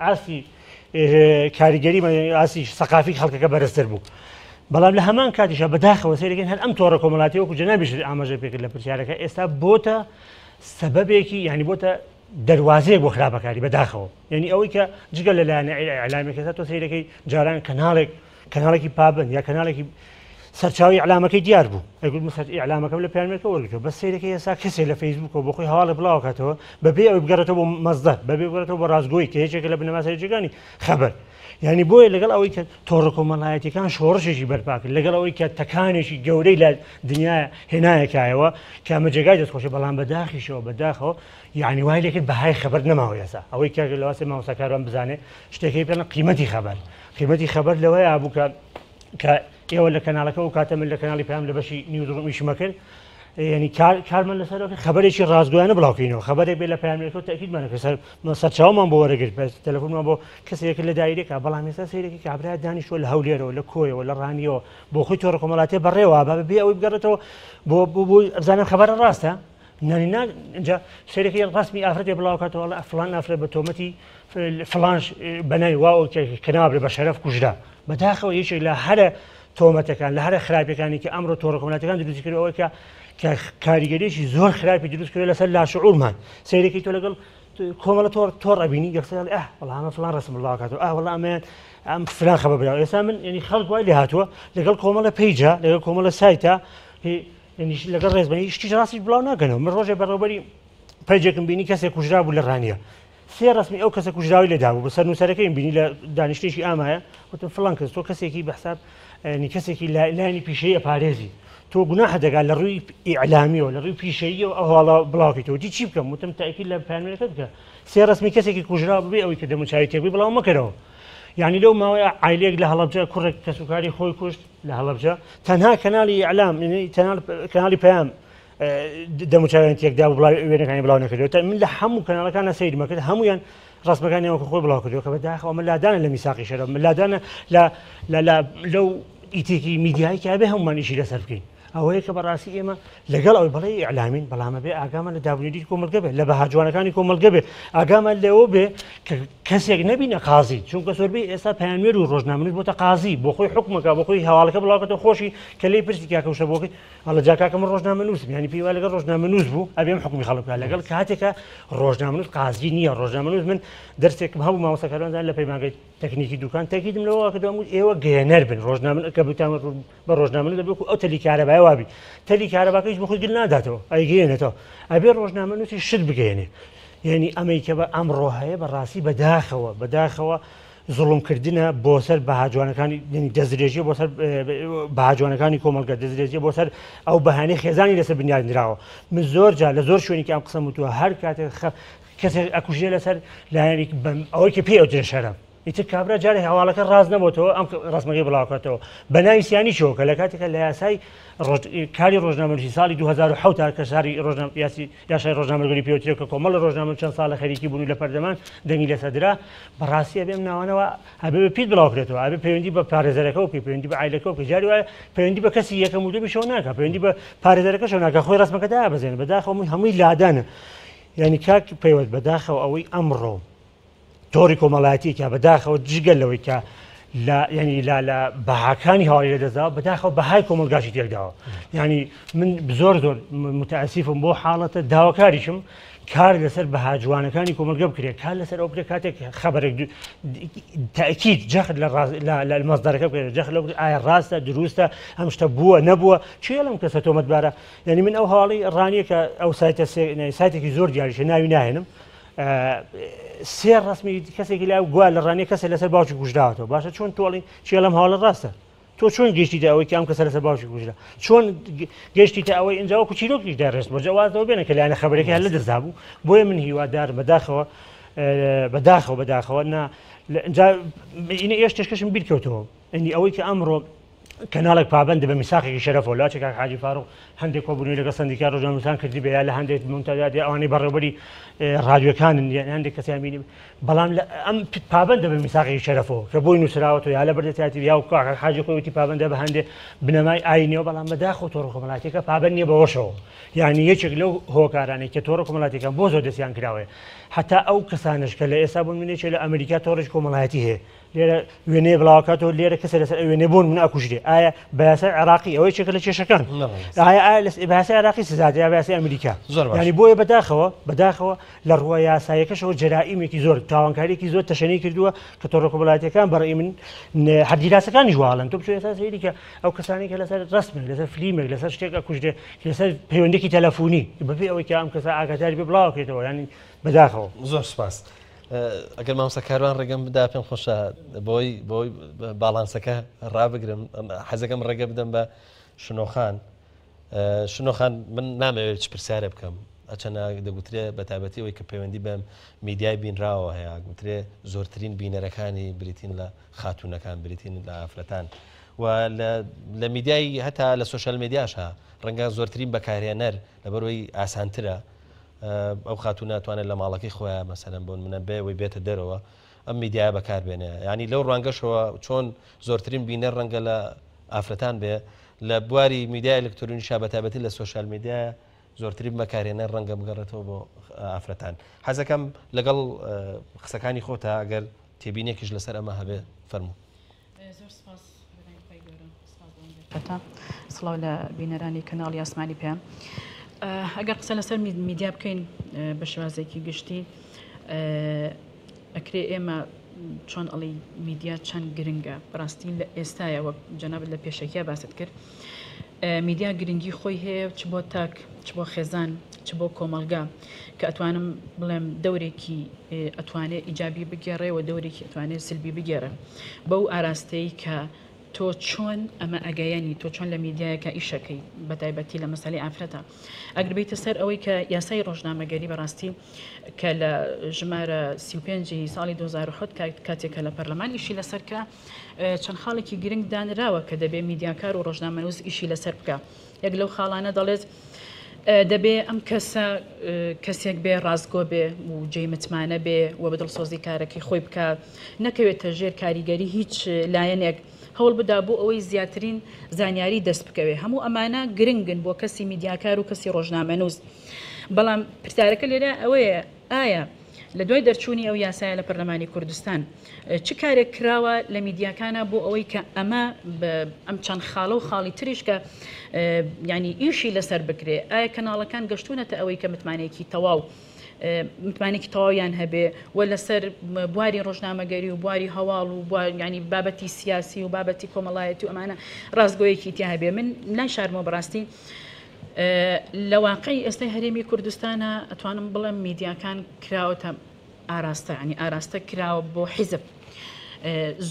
ئاستی کاریگەری ئاستی سەقافی خەڵکەکە بەرزتر بوو. بەڵام لە هەمان کاتیشا بەداخەوە سەیرەکەین هەر ئەم تۆڕە کۆمەڵاتی وەکو جەنابیش ئاماژە پێکرد لە پرسیارەکە ئێستا بۆتە سەبەبێکی، یعنی بۆتە دەروازەیەک بۆ خراپەکاری بەداخەوە. یعنی ئەوەی کە جگە لە لایەنە ئیعلامێکە تۆ سەیرەکەی جاران کەناڵێکی پابند یا کەناڵێکی سەرچاوی ئیعلامەکەی دیار بوو، ئەگوت من سەر ئیعلامەکەم لە پەیامێکە وەرگرتووە، بەس سەیرەکەی ئێستا کەسێک لە فەیسبووکەوە بۆ خۆی هەواڵێ بڵاوکاتەوە بەبێ ئەوەی بگەڕێتەوە بۆ مەزدەر، بەبێ بگەڕێتەوە بۆ ڕاستگۆی کە یەکێکە لە بنەما سەرەکیەکانی خەبەر. یعنی بۆیە لەگەڵ ئەوەی کە تۆڕە کۆمەڵایەتیەکان شۆڕشێکی بەرپا کرد، لەگەڵ ئەوەی کە تەکانێکی گەورەی لە دنیا هێنایەکایەوە کە ئەمە جێگای دەستخۆشی، بەڵام بەداخیشەوە بەداخەوە یعنی وای لێکرد بەهای خەبەر نەماوە ئێستا. ئەوەی کە لەواسێ مامۆستا کاروان بزانێ شتێکی پێڵێن قیمەتی خەبەر، قیمەتی خەبەر لەوەیە بوو کە ئێوە لە کەناڵەکە و کاتە من لە کەناڵی پەیام لە بەشی newsroom ئیشمە کرد، یعنی کارمان لەسەر خبرێکی ڕاستگۆیانە بڵاوکەینەوە، خبرێک بێ لە پەیامنێرەکەوە تەئکیدمان کرد، سەرچاومان بۆ وەرەگرت، بەس تەلەفۆنمان بۆ کەسێک لە دایرەکە. بەڵام ئێستا سەیرێکی کابرا دانیشتووە لە هەولێرەوە، لە کۆیەوە، لە ڕانیەوە، بۆ خۆی تۆڕە کۆمەڵاتیە بەڕێوە با بێ ئەوەی بگەڕێتەوە بۆ بزانم خبرە ڕاستە. نانی نا، اینجا سەیرێکی ڕسمی ئافرەتێ بڵاوکاتەوە، ئەڵێ فلان ئافرەت بە تۆمەتی فلانش بەناوی واو کە نابێ بە شەرەف کوژرا. بەداخەوە یەکێک لە هەرە تۆمەتەکان، لە هەرە خراپەکانی کە ئەمڕۆ تۆڕە کۆمەڵاتیەکان دروستی کردووە، ئەوەی کە کاریگەریی زۆر خراپی دروست کردووە لەسەر لاشعورمان. سەیرێکی تۆ لەگەڵ کۆمەڵە تۆڕ ئەبینی، یەکسەر ئەڵێ، وەڵا ئەمە فلان ڕسم بڵاوکاتەوە، وەڵا ئەمەیان ئەم فلان خەبەر بڵاو. ئێستا من یعنی خەڵک وای لێ هاتووە لەگەڵ کۆمەڵە پەیجە، لەگەڵ کۆمەڵە سایتە، یعنی لەگەڵ ڕێزبەنی شتیش ڕاستیش بڵاو ناکەنەوە. من ڕۆژێ بەڕێوبەری پەیجێکم بینی کەسێک کوژرا بوو لە ڕانیە، سێ ڕسمی ئەو کەسە کوژراوی لێدا بوو، بەسەر نووسەرەکەیم بینی لە دانیشتێکی ئامایە، وتم فلان کەس تۆ کەسێکی بە حساب، یعنی کەسێکی لایەنی پیشەیی ئەپارێزی، تۆ گوناحە دەگات لە ڕووی ئیعلامیەوە، لە ڕووی پیشەییەوە ئەو هەواڵە بڵاوکەیتەوە. وتی چی بکەم؟ وتم تەئکید لە پەیامنێرەکە بکە، سێ ڕسمی کەسێکی کوژرا ببێ ئەوەی کە دەموچاوی تێکبووی بڵاو مەکەرەوە. یعنی لەو ماوەیە عایلەیەک لە هەڵەبجە کوڕێک کەسوکاری خۆی کوشت لە هەڵەبجە، تەنها کەناڵی ئیعلام، یعنی کەناڵی پەیام دەموچاویان تێکدا و وێنەکانی بڵاو نەکردەوە. تا من لە هەموو کەناڵەکانە سەیرمە کرد، هەمویان ڕسمەکانیان وەکو خۆی بڵاو کردەوە کە بەداخەوە ئەمە لادانە لە میساقی شەرەف، من لادانە لەو ئیتێکی میدیایی کە ئەبێ هەمومان ئیشی لەسەر بکەین. ئەوەیە کە بەڕاستی ئێمە لەگەڵ ئەوەی بەڵێ ئیعلامین، بەڵام ئەبێ ئاگامان لە دابونەریتی کۆمەڵگە بێ، لە بەها جوانەکانی کۆمەڵگە بێ، ئاگامان لەوە بێ کە کەسێک نەبینە قازی، چونکە زۆربەی ئێستا پەیامنێر و ڕۆژنامەنووس بۆتە قازی، بۆ خۆی حکومەکە، بۆ خۆی هەواڵەکە بڵاوکەتەوە، خۆشی کە لێی پرسی کاکە وشە بۆکەی، ئەڵێ جا کاکە من ڕۆژنامەنووسم، یعنی پێی وایە لەگەڵ ڕۆژنامەنووس بوو ئەبێ ئەم حکومی خەڵک بکات. لەگەڵ کاتێکە ڕۆژنامەنووس قازی نییە. ڕۆژنامەنووس من دەرسێکم هەبوو مامۆستا کاروان لە پەیمانگەی تەکنیکی دوکان، تەکیدم لەوە کردەوە وت ئێوە گەیەنەر بن، ڕۆژنامە کە بتان بە ڕۆژنامەنووس دەبێت وەکو ئەو تەلی کارەبایە وابی، تەلی کارەباکەیش بە خۆی گل ناداتەوە، ئەیگەیەنێتەوە. ئەبێ ڕۆژنامەنووسی شت بگەیەنێ. یعنی ئەمەی کە بە ئەمڕۆ هەیە بەڕاستی بەداخەوە، بەداخەوە زوڵمکردنە بۆ سەر بەها جوانەکانی، یعنی دەستدرێژیە بۆ سەر بەها جوانەکانی کۆمەڵگە، دەستدرێژیە بۆ سەر ئەو بەهانەی خێزانی لەسەر بنیاد نراوە. من زۆر جار لە زۆر شوێنێکی ئەم قسەم وتووە، هەر کاتێک کەسێک ئەکوژێ لەسەر لایەنێک ئەوەی کە پێی ئەوترێ شەرەف، ئیتر کابرا جارێک هەواڵەکە ڕاست نەبێتەوە، ئەم ڕسمەکەی بڵاوکاتەوە بە ناوی سیانیشەوە، کە لە کاتێکە لە یاسای کاری ڕۆژنامەنووسی ساڵی 2007 کە شاری یاسای ڕۆژنامەگەری پێوترێت کە کۆمەڵە ڕۆژنامە چەند ساڵە خەریکی بوون و لە پەرلەمان دەنگی لەسەر درا، بەڕاستی ئەبێ ئەم ناوانەوە ئەبێ بە پیت بڵاوکرێتەوە، ئەبێ پەیوەندی بە پارێزەرەکەەوە بکەی، پەیوەندی بە عایلەکەەوە بکەی. جاری وایە پەیوەندی بە کەسی یەکەم و دووەمیشەوە ناکا، پەیوەندی بە پارێزەرەکەشەوە ناکا، خۆی ڕسمەکە دابەزێنێ. بەداخەوە هەمووی لادانە. یعنی کاک پەیوەند بەداخەوە ئەوەی ئەمڕۆ تۆڕی کۆمەڵایەتی کە بەداخەوە جگە لەوەی کە لە یعنی لە لە بەهاکانی هەواڵی لەدەستداوە، بەداخەوە بەهای کۆمەڵگاشی تێکداوە. یعنی من زۆر زۆر متەئەسیفم بۆ حاڵەتە، داواکاریشم کار لەسەر بەها جوانەکانی کۆمەڵگە بکرێت، کار لەسەر ئەو بکرێت کاتێک خەبەرێک تەئکید جەخت لە مەصدەرەکە بکرێت، جەخت لەو بکرێت ئایا ڕاستە دروستە ئەم شتە بووە نەبووە، چێ لەم کەسە تۆمەتبارە. یعنی من ئەو هەواڵی ڕانیە کە ئەو سایتە سایتێکی زۆر دیاریشە ناوی ناهێنم، سێ ڕسمی کەسێکی لای گووا لە ڕانیە کەسێک لەسەر باوکی کوژراوەتەوە. باشە چۆن تۆڵی چێ لەم هەواڵە ڕاستە؟ تۆ چۆن گەشتیتە ئەوەی کە ئەم کەسە لەسەر باوکی کوژرا؟ چۆن گەشتیتە ئەوەی ئینجا وەکو چیرۆکیش داڕێژت بۆ جەوازەوە بێنە کە لایەنە خەبەرەکەی هەر لە دەستدا بوو. بۆیە من هیوادارم بەداخەوە، بەداخەوە، بەداخەوە نا، ئینجا ئینە ئێشتێشکەشم بیر کەوتەوە. یعنی ئەوەی کە ئەمڕۆ کەناڵێک پابەندە بە میساقێکی شەرەفەوە، لاچێ کاک حاجی فاروق هەندێک کۆبوونەوەی لەگەڵ سەندیکای ڕۆژنامەنووسان کردی بێ، یا لە هەندێک مونتەدات یا ئەوانەی بەڕێوەبەری ڕادیۆکانن، یان هەندێک کەسیان بینی، بەڵام لە ئەم پابەندە بە میساقێکی شەرەفەوە کە بۆی نووسراوەتەوە یا لە بەردەستیاتی یا کاک حاجی خۆی وتی پابەندە بە هەندێک بنەمای ئاینیەوە، بەڵام بەداخەوە تۆڕە کۆمەڵایەتیەکە پابەند نییە بەوەشەوە. یعنی یەکێک لەو هۆکارانەی کە تۆڕە کۆمەڵایەتیەکان بۆ زۆر دەستیان کراوەیە، حتا ئەو کەسانش کە لە ئێستا بوون منێکێ لە ئەمریکا تۆڕێکی کۆمەڵایەتی هەیە، لێرە وێنەیە بڵاوکاتەوە، لێرە کەسە لەسەر ئەو وێنەیە بۆن من ئەکوژرێ. ئایا بە یاسای عێراقی ئەوەی چێکە لە کێشەکان؟ ئایا بە یاسای عێراقی سزا دەدرێ یا بە یاسای ئەمریکا؟ زۆر باش. یعنی بۆیە بەداخەوە لە ڕووە یاساییەکەشەوە جەرائیمێکی زۆر، تاوانکاریەکی زۆر تەشەنەی کردووە کە تۆڕە کۆمەڵایەتیەکان بەڕێی من هەر دیراسەکانیش واڵن. تۆ بچۆ ئێستا سەیری کە ئەو کەسانەی کە لەسەر ڕەسمێک، لەسەر فلیمێک، لەسەر شتێک ئەکوژرێ، لەسەر پەیوەندێکی تەلەفۆنی بەبێ ئەوەی کە ئەم کەسە ئاگاداری بێ بڵاوکرێتەوە. یعنی بەداخەوە. زۆر سپاس. ئەگەر مامۆستا کاروان ڕێگەم بدا پێم خۆشە بۆی باڵانسەکە ڕابگرم، حەزەکەم ڕێگە بدەم بە شنۆخان. شنۆخان من نامەوێت چ پرسیارێ بکەم، هەرچەنە دەگوترێ بە تایبەتی ئەوەی کە پەیوەندی بە میدیای بینراوەوە هەیە، گوترێ زۆرترین بینەرەکانی بریتین لە خاتوونەکان، بریتین لە ئافرەتان و لە میدیای هەتا لە سۆشیال میدیاشا ڕەنگە زۆرترین بەکارهێنەر لەبەرئەوەی ئاسانترە ئەو خاتوونە توانێت لە ماڵەکەی خۆیان مەسەلەن بۆ نمونە بێ ئەوەی بێتە دەرەوە ئەم میدیایە بەکاربێنێ یانی لەو ڕوانگەشەوە چۆن زۆرترین بینەر ڕەنگە لە ئافرەتان بێ لە بواری میدیای ئەلکترۆنیشا بەتایبەتی لە سۆشیال میدیایە زۆرترین بەکارهێنەر ڕەنگە بگەڕێتەوە بۆ ئافرەتان. حەزەکەم لەگەڵ قسەکانی خۆتا ئەگەر تێبینێکیش لەسەر ئەمە هەبێ فەرموو. زۆر سپاس بەناوی خوای گەورە سپاس بۆ ئەم دەرفەتە. سڵاو لە بینەرانی کەناڵی ئاسمانی پەیام. ئەگەر قسە لەسەر میدیا بکەین بە شێوازێکی گشتی ئەکرێ ئێمە چۆن ئەڵی میدیا چەند گرنگە بەڕاستی لە ئێستاە وەک جەنابت لە پێشەکیا باست کرد میدیا گرنگی خۆی هەیە چ بۆ تاک چ بۆ خێزان چ بۆ کۆمەڵگا کە ئەتوانم بڵێم دەورێکی ئەتوانێ ئیجابی بگێڕێ و دەورێکی ئەتوانێ سلبی بگێڕێ بەو ئاراستەی کە تۆ چۆن ئەمە ئەگەیەنی تۆ چۆن لە میدیایەکە ئیشەکەی بەتایبەتی لە مەسەلەی ئافرەتە ئەگەر بیتە سەر ئەوەی کە یاسای ڕۆژنامەگەری بەڕاستی کە لە ژمارە 35 ساڵی 2007 کاتێک کە لە پەرلەمان ئیشی لەسەر کرا چەند خاڵێکی گرنگ دانراوە کە دەبێ میدیاکار و ڕۆژنامەنووس ئیشی لەسەر بکە یەک لەو خاڵانە دەڵێت دەبێ ئەم کەسە کەسێک بێ ڕاستگۆ بێ و جێی متمانە بێ و بە دڵسۆزی کارەکەی خۆی بکە نەکەوێتە ژێر کاریگەری هیچ لایەنێک هەوڵ بدا بۆ ئەوەی زیاترین زانیاری دەست بکەوێ هەموو ئەمانە گرنگن بۆ کەسی میدیاکار و کەسی ڕۆژنامەنووس بەڵام پرسیارەکە لێرە ئەوەیە ئایا لە دوای دەرچوونی ئەو یاسایە لە پەرلەمانی کوردستان چ کارێک کراوە لە میدیاکانە بۆ ئەوەی کە ئەمە ئەم چەند خاڵە و خاڵی تریش کە ینی ئیشی لەسەر بکرێ ئایا کەناڵەکان گەشتونەتە ئەوەی کە متمانەیەکی تەواو متمانێکی تەواویان هەبێ و لەسەر بواری ڕۆژنامەگەری و بواری هەواڵ و ینی بابەتی سیاسی و بابەتی کۆمەڵایەتی و ئەمانە ڕاستگۆیەکی تیا هەبێ من نایشارمەوە بەڕاستی لە واقعی ئێستای هەرێمی کوردستانا ئەتوانم بڵێم میدیاکان کراوەتە ئاراستە ینی ئاراستە کراوە بۆ حیزب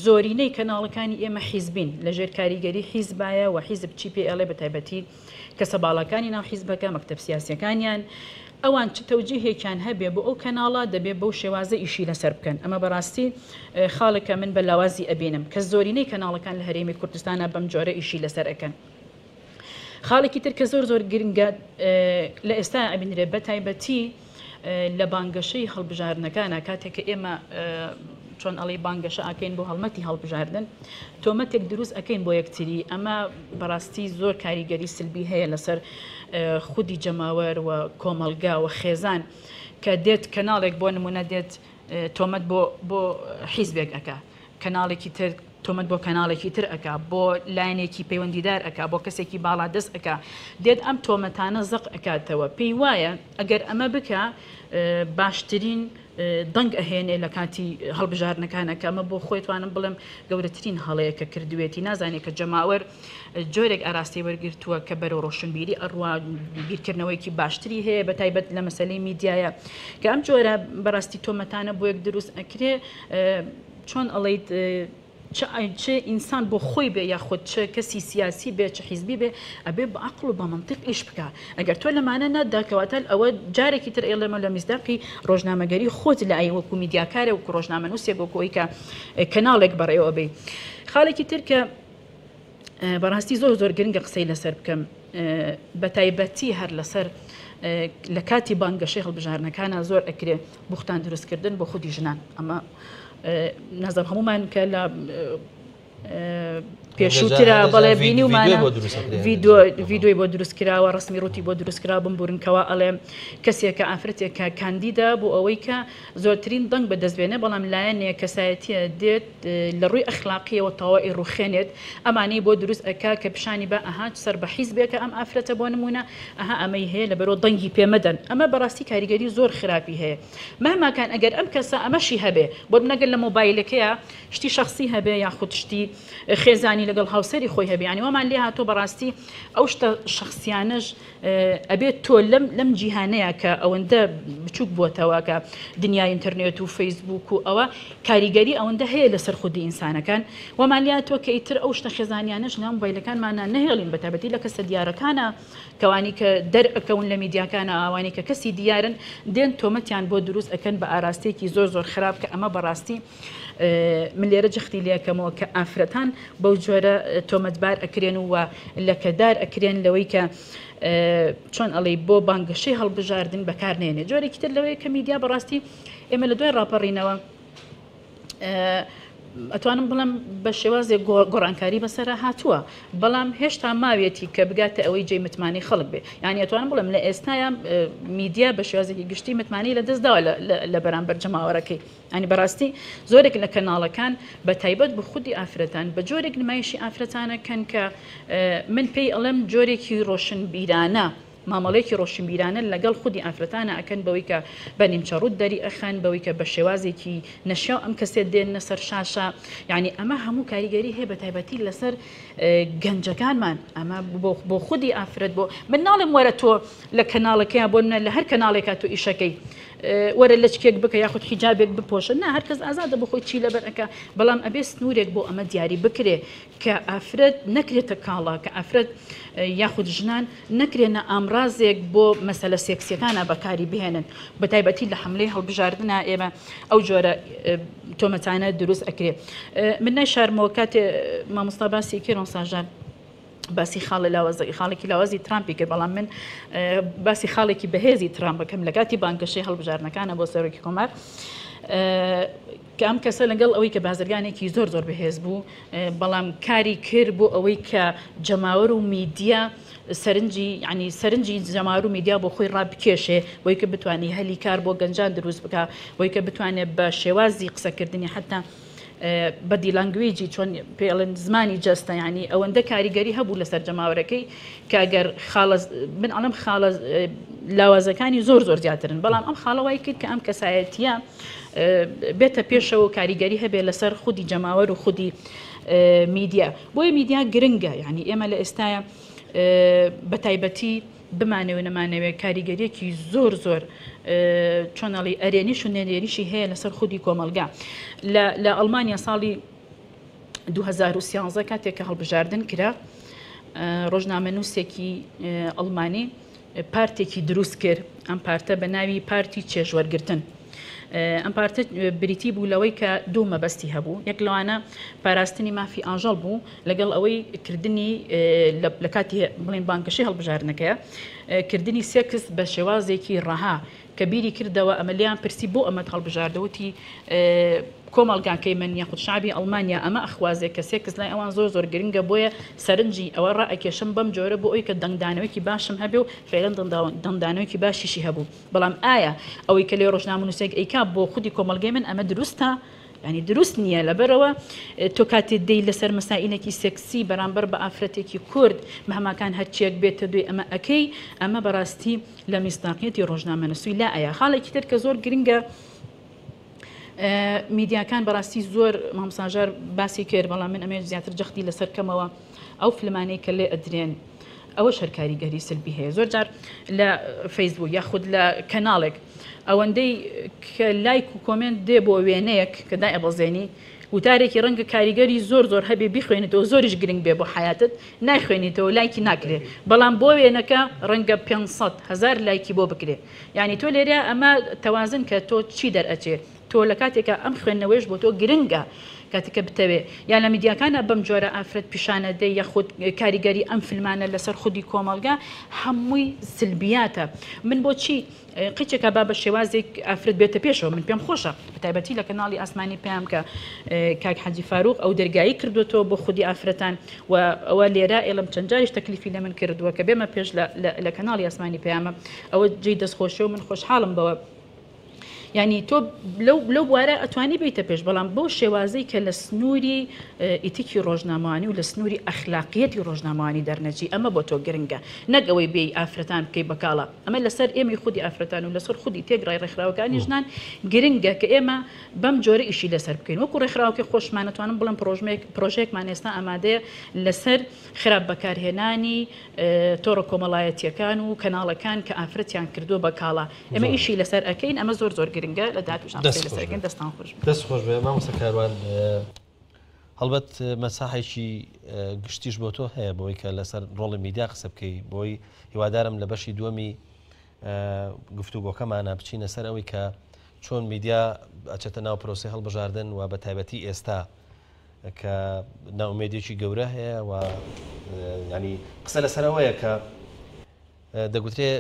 زۆرینەی کەناڵەکانی ئێمە حیزبین لە ژێر کاریگەری حیزبایە و حیزب چی پێ ئەڵێ بە تایبەتی کەسە باڵاکانی ناو حیزبەکە مەکتەب سیاسیەکانیان ئەوان چ تەوجیهێکیان هەبێ بۆ ئەو کەناڵە دەبێ بەو شێوازە ئیشی لەسەر بکەن ئەمە بەڕاستی خاڵێکە من بە لاوازی ئەبینم کە زۆرینەی کەناڵەکان لە هەرێمی کوردستانە بەم جۆرە ئیشی لەسەر ئەکەن. خاڵێکی تر کە زۆر زۆر گرنگە لە ئێستا ئەبینرێ بە تایبەتی لە بانگەشەی هەڵبژاردنەکانە کاتێک کە ئێمە چۆن ئەڵی بانگەشە ئەکەین بۆ هەڵمەتی هەڵبژاردن تۆمەتێک دروست ئەەکەین بۆ یەکتری ئەمە بەڕاستی زۆر کاریگەری سلبی هەیە لەسەر خودی جەماوەر و کۆمەڵگا و خێزان کە دێت کەناڵێک بۆ نمونە دێت تۆمەت بۆ بۆ حیزبێک ئەکا کەناڵێکی تر تۆمەت بۆ کەناڵێکی تر ئەکا، بۆ لایەنێکی پەیوەندیدار ئەکا، بۆ کەسێکی باڵادەست ئەکا، دێت ئەم تۆمەتانە زەق ئەکاتەوە، پێی وایە ئەگەر ئەمە بکا باشترین دەنگ ئەهێنێ لە کاتی هەڵبژاردنەکانە، کە ئەمە بۆ خۆی توانم بڵێم گەورەترین هەڵەیە کە کردوێتی، نازانێ کە جەماوەر جۆرێک ئاراستەی وەرگرتووە کە بەرەو ڕۆشنبیری ئەڕوا، بیرکردنەوەیەکی باشتری هەیە بە تایبەت لە مەسەلەی میدیایە، کە ئەم جۆرە بەڕاستی تۆمەتانە بۆ یەک دروست ئەکرێ. چۆن ئەڵێیت چ چ ئینسان بۆ خۆی بێ یاخود چ کەسی سیاسی بێ چ حیزبی بێ ئەبێ بە عەقڵ و بە مەنتیق ئیش بکا ئەگەر تۆ لەمانە نەتدا کەواتە ئەوە جارێکی تر ئەیڵێمەوە لە میسداقی ڕۆژنامەگەری خۆت لای وەکو میدیاکارێ وەکو ڕۆژنامەنووسێک وەکو ئەوەی کە کەناڵێک بەڕێوە ئەبەی خاڵێکی تر کە بەڕاستی زۆر زۆر گرنگە قسەی لەسەر بکەم بەتایبەتی هەر لەسەر لە کاتی بانگەشەی هەڵبژاردنەکانە زۆر ئەکرێ بوختان دروستکردن بۆ خودی ژنان ئەمە نازم هەمومان کە لە پێشووترا بەڵێ بینیومانە ڤیدیۆی بۆ دروست کراوە ڕسمی ڕوتی بۆ دروست کرا بمبورن کەوا ئەڵێ کەسێکە ئافرەتێکە کاندیدا بۆ ئەوەی کە زۆرترین دەنگ بەدەست بێنێ بەڵام لایەنێک کەسایەتیە دێت لە ڕووی ئەخلاقیەوە تەواو ئەیڕوخێنێت ئەمانەی بۆ دروست ئەکا کە پیشانی با ئەها سەر بە حیزبێکە ئەم ئافرەتە بۆ نمونە ئەها ئەمەی هەیە لەبەرۆ دەنگی پێ مەدەن ئەمە بەڕاستی کاریگەری زۆر خراپی هەیە مهما کان ئەگەر ئەم کەسە ئەمەشی هەبێ بۆ نمونە گەر لە مۆبایلەکەیا شتی شەخسی هەبێ یاخود شتی خێزانی لە. لەگەڵ هاوسەری خۆی هەبێ یانی وامان لێ هاتووە بەڕاستی ئەو شتە شەخسیانەش ئەبێت تۆ لەم لەم جیهانەیە کە ئەوەندە بچووک بووەتەوە کە دنیای ئینتەرنێت و فەیسبوک و ئەوە کاریگەری ئەوەندە هەیە لەسەر خودی ئینسانەکان وامان لێ هاتووە کە ئیتر ئەو شتە خێزانیانەش لە مۆبایلەکانمانە نەهێڵین بەتایبەتی لە کەسە دیارەکانە کەوانی کە دەرئەکەون لە میدیاکانە ئەوانی کە کەسی دیارن دێن تۆمەتیان بۆ دروست ئەکەن بە ئاراستەیەکی زۆر زۆر خراپ کە ئەمە بەڕاستی من لێرە جەختی لێکەمەوە کە ئافرەتان بەو جۆرە تۆمەتبار ئەکرێن و لەکەدار ئەکرێن لەوەی کە چۆن ئەڵێی بۆ بانگەشەی هەڵبژاردن بەکار نێنێ جۆرێکی تر لەوەیە کە میدیا بەڕاستی ئێمە لە دوای ڕاپەڕینەوە ئەتوانم بڵێم بە شێوازێک گۆڕانکاری بەسەرا هاتووە بەڵام هێشتا ماویەتی کە بگاتە ئەوەی جێی متمانەی خەڵک بێ یانی ئەتوانم بڵێم لە ئێستایا میدیا بە شێوازێکی گشتی متمانەی لەدەست داوە لە بەرامبەر جەماوەرەکەی ینی بەڕاستی زۆرێک لە کەناڵەکان بە تایبەت بە خودی ئافرەتان بە جۆرێک نمایشی ئافرەتانەکەن کە من پێی ئەڵێم جۆرێکی ڕۆشنبیرانە مامەڵەیەکی ڕۆشنبیرانە لەگەڵ خودی ئافرەتانە ئەکەن بەوەی کە بە نیمچە ڕووت دەری ئەخەن بەوەی کە بە شێوازێکی نەشیاو ئەم کەسێت دێننە سەر شاشە یعنی ئەمە هەموو کاریگەری هەیە بە تایبەتی لەسەر گەنجەکانمان ئەمە بۆ خودی ئافرەت بۆ من ناڵێم وەرە تۆ لە کەناڵەکەیان بۆ نە لە هەر کەناڵێکا تۆ ئیشەکەی وەرە لەچکێک بکە یاخود حیجابێک بپۆشە نا هەرکەس ئازادە بۆ خۆی چی لەبەر ئەکا بەڵام ئەبێ سنوورێک بۆ ئەمە دیاری بکرێ کە ئافرەت نەکرێتە کاڵا، کە ئافرەت یاخود ژنان نەکرێنە ئامرازێک بۆ مەسەلە سێکسیەکانا بەکاری بهێنن، بەتایبەتی لە حەملەی هەڵبژاردنا ئێمە ئەو جۆرە تۆمەتانە دروست ئەکرێ. من نایشارمەوە کاتێ مامۆستا باسی کرد مامۆستا ژان باسی خاڵە لاوازە خاڵێکی لاوازی ترامپی کرد بەڵام من باسی خاڵێکی بەهێزی ترامپ بکەم لە کاتی بانگەشەی هەڵبژاردنەکانە بۆ سەرۆکی کۆمار کە ئەم کەسە لەگەڵ ئەوەی کە بازرگانێکی زۆر زۆر بەهێز بوو بەڵام کاری کرد بۆ ئەوەی کە جەماوەر و میدیا سەرنجی ینی سەرنجی جەماوەر و میدیا بۆ خۆی ڕابکێشێ بۆی کە بتوانێت هەلی کار بۆ گەنجان دروست بکە بۆی کە بتوانێت بە شێوازی قسەکردنی حتا body language ی چۆن پێڵێن زمانی جەستە ینی ئەوەندە کاریگەری هەبوو لەسەر جەماوەرەکەی کە گەر خاڵە من ئەڵێم خاڵە لاوازەکانی زۆر زۆر زیاترن بەڵام ئەم خاڵە وای کرد کە ئەم کەسایەتیە بێتە پێشەوە و کاریگەری هەبێت لەسەر خودی جەماوەر و خودی میدیا بۆیە میدیا گرنگە یعنی ئێمە لە ئێستاە بە تایبەتی بمانەوێ نەمانەوێ کاریگەریەکی زۆر زۆر چۆنەڵی ئەرێنیش و نەرێنیشی هەیە لەسەر خودی کۆمەلگا لە ئەڵمانیا ساڵی 2013 کاتێک کە هەڵبژاردن کرا ڕۆژنامەنووسێکی ئەڵمانی پارتێکی دروست کرد، ئەم پارتە بە ناوی پارتی چێژوەرگرتن. ئەم پارتە بریتی بوو لەوەی کە دوو مەبەستی هەبوو، یەک لەوانە پاراستنی مافی ئاژەڵ بوو، لەگەڵ ئەوەی کردنی لە کاتی بڵێن بانگەشەی هەڵبژاردنەکەیە، کردنی سێکس بە شێوازێکی ڕەها کە بیری کردەوە ئەمە لێیان پرسی بۆ ئەمەت هەڵبژاردە وتی کۆمەڵگاکەی من یاخود شەعبی ئەڵمانیا ئەمە ئەخوازێ کە سێکس لای ئەوان زۆر زۆر گرنگە بۆیە سەرنجی ئەوە ڕائەکێشم بەم جۆرە بۆ ئەوی کە دەنگدانەوەیەکی باشم هەبێ و فعلەن دەنگدانەوەیەکی باشیشی هەبوو بەڵام ئایا ئەوەی کە لێ ڕۆژنامەنووسێک ئەیکا بۆ خودی کۆمەڵگەی من ئەمە دروستە؟ یانی دروست نییە لەبەرئەوە تۆ کاتێ دێی لەسەر مەسائیلێکی سێکسی بەرامبەر بە ئافرەتێکی کورد مەهماکان هەرچیەک بێتە دوێ ئەمە ئەکەی ئەمە بەڕاستی لە میسداقیەتی ڕۆژنامەنووسی لا ئەیا خاڵێکی تر کە زۆر گرنگە میدیاکان بەڕاستی زۆر مامساژار باسی کرد بەڵام من ئەمێ زیاتر جەختی لەسەر کەمەوە ئەو فلمانەی کە لێ ئەدرێن ئەوە هەر کاریگەری سلبی هەیە زۆر جار لە فەیسبوک یاخود لە کەناڵێک ئەوەندەی کە لایک و comment دێ بۆ وێنەیەک کە دای ئەبەزێنی وتارێکی ڕەنگە کاریگەری زۆر زۆر هەبێ بیخوێنیتەوە زۆریش گرنگ بێ بۆ حیاتت نایخوێنیتەوە لایکی ناکرێ بەڵام بۆ وێنەکە ڕەنگە 500 هەزار لایکی بۆ بکرێ یعنی تۆ لێرە ئەمە تەوازن کە تۆ چی دەرئەچێ تۆ لە کاتێکا ئەم خوێندنەوەیش بۆ تۆ گرنگە کاتێک کە بتەوێ یا لە میدیاکانا بەم جۆرە ئافرەت پیشانەدەی یاخود کاریگەری ئەم فلمانە لەسەر خودی کۆمەڵگا هەمووی سلبیاتە من بۆچی قیچێکە با بە شێوازێک ئافرەت بێتە پێشەوە من پێم خۆشە بەتایبەتی لە کەناڵی ئاسمانی پەیام کە کاک حەجی فاروق ئەو دەرگایی کردوێتەوە بۆ خودی ئافرەتان و ئەوە لێرە ئێڵم چەند جاریش تەکلیفی لە من کردووە کە بێمە پێش لە کەناڵی ئاسمانی پەیامە ئەوە جێی دەستخۆشی و من خۆشحاڵم بەوە. یانی تۆ لەو لەو بوارە ئەتوانی بیتە پێش بەڵام بەو شێوازەی کە لە سنووری ئیتیکی ڕۆژنامەوانی و لە سنووری ئەخلاقیەتی ڕۆژنامەوانی دەرنەچی ئەمە بۆ تۆ گرنگە نەک ئەوەی بێی ئافرەتان بکەی بە کاڵا ئەمە لەسەر ئێمەی خودی ئافرەتان و لەسەر خودی تێکڕای ڕێکخراوەکانی ژنان گرنگە کە ئێمە بەم جۆرە ئیشی لەسەر بکەین وەکو ڕێکخراوەکەی خۆشمان ئەتوانم بڵێم پڕۆژمێک پڕۆژەیەکمان ئێستا ئامادەیە لەسەر خراپ بەکارهێنانی تۆڕە کۆمەڵایەتیەکان و کەناڵەکان کە ئافرەتیان کردووە بە کاڵا ئێمە ئیشی لەسەر ئەکەین ئەمە زۆر زۆر گرنگە لە داهاتووشان قسەی لەسەر ئەکەین دەستان خۆش بێت. دەست خۆش بێ مامۆستا کاروان هەڵبەت مەساحێکی گشتیش بۆ تۆ هەیە بۆی کە لەسەر ڕۆڵی میدیا قسە بکەی بۆی هیوادارم لە بەشی دووەمی گفتوگۆکەمانە بچینە سەر ئەوەی کە چۆن میدیا ئەچێتە ناو پرۆسی هەڵبژاردن و بە تایبەتی ئێستا کە نائومێدیەکی گەورە هەیە و ینی قسە لەسەرەوەیە کە دەگوترێ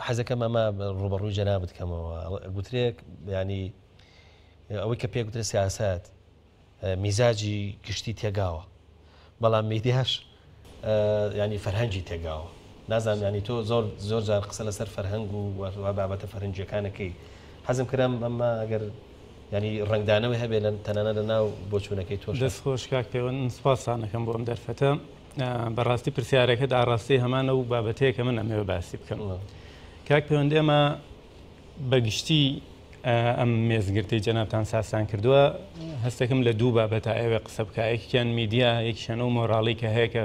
حەزەکەم ئەمە ڕوبەڕووی جەنابت کەمەوە گوترێ ینی ئەوەی کە پێ گوترێ سیاسەت میزاجی گشتی تێگاوە بەڵام میدیاش ینی فەرهەنگی تێگاوە نازانم ینی تۆ زۆر زۆر جار قسە لەسەر فەرهەنگ و بابەتە فەرهەنگیەکانەکەی حەزم کرم ئەمە ئەگەر ینی ڕەنگدانەوەی هەبێ لە تەنانە لە ناو بۆچوونەکەی تۆش. دەست خۆش کاک پەیوەند من سوپاستان ئەکەم بۆ ئەم دەرفەتە. بەڕاستی پرسیارەکەت ئاڕاستەی هەمان ئەو بابەتەیە کە من ئەمەوێ باسی بکەم. کاک پەیوەند ئێمە بە گشتی ئەم مێزگرتەی جەنابتان سازتان کردووە هەستەکەم لە دوو بابەتە ئەوێ قسە بکە یەکیان میدیا یەکیشان ئەو مۆراڵی کە هەیە کە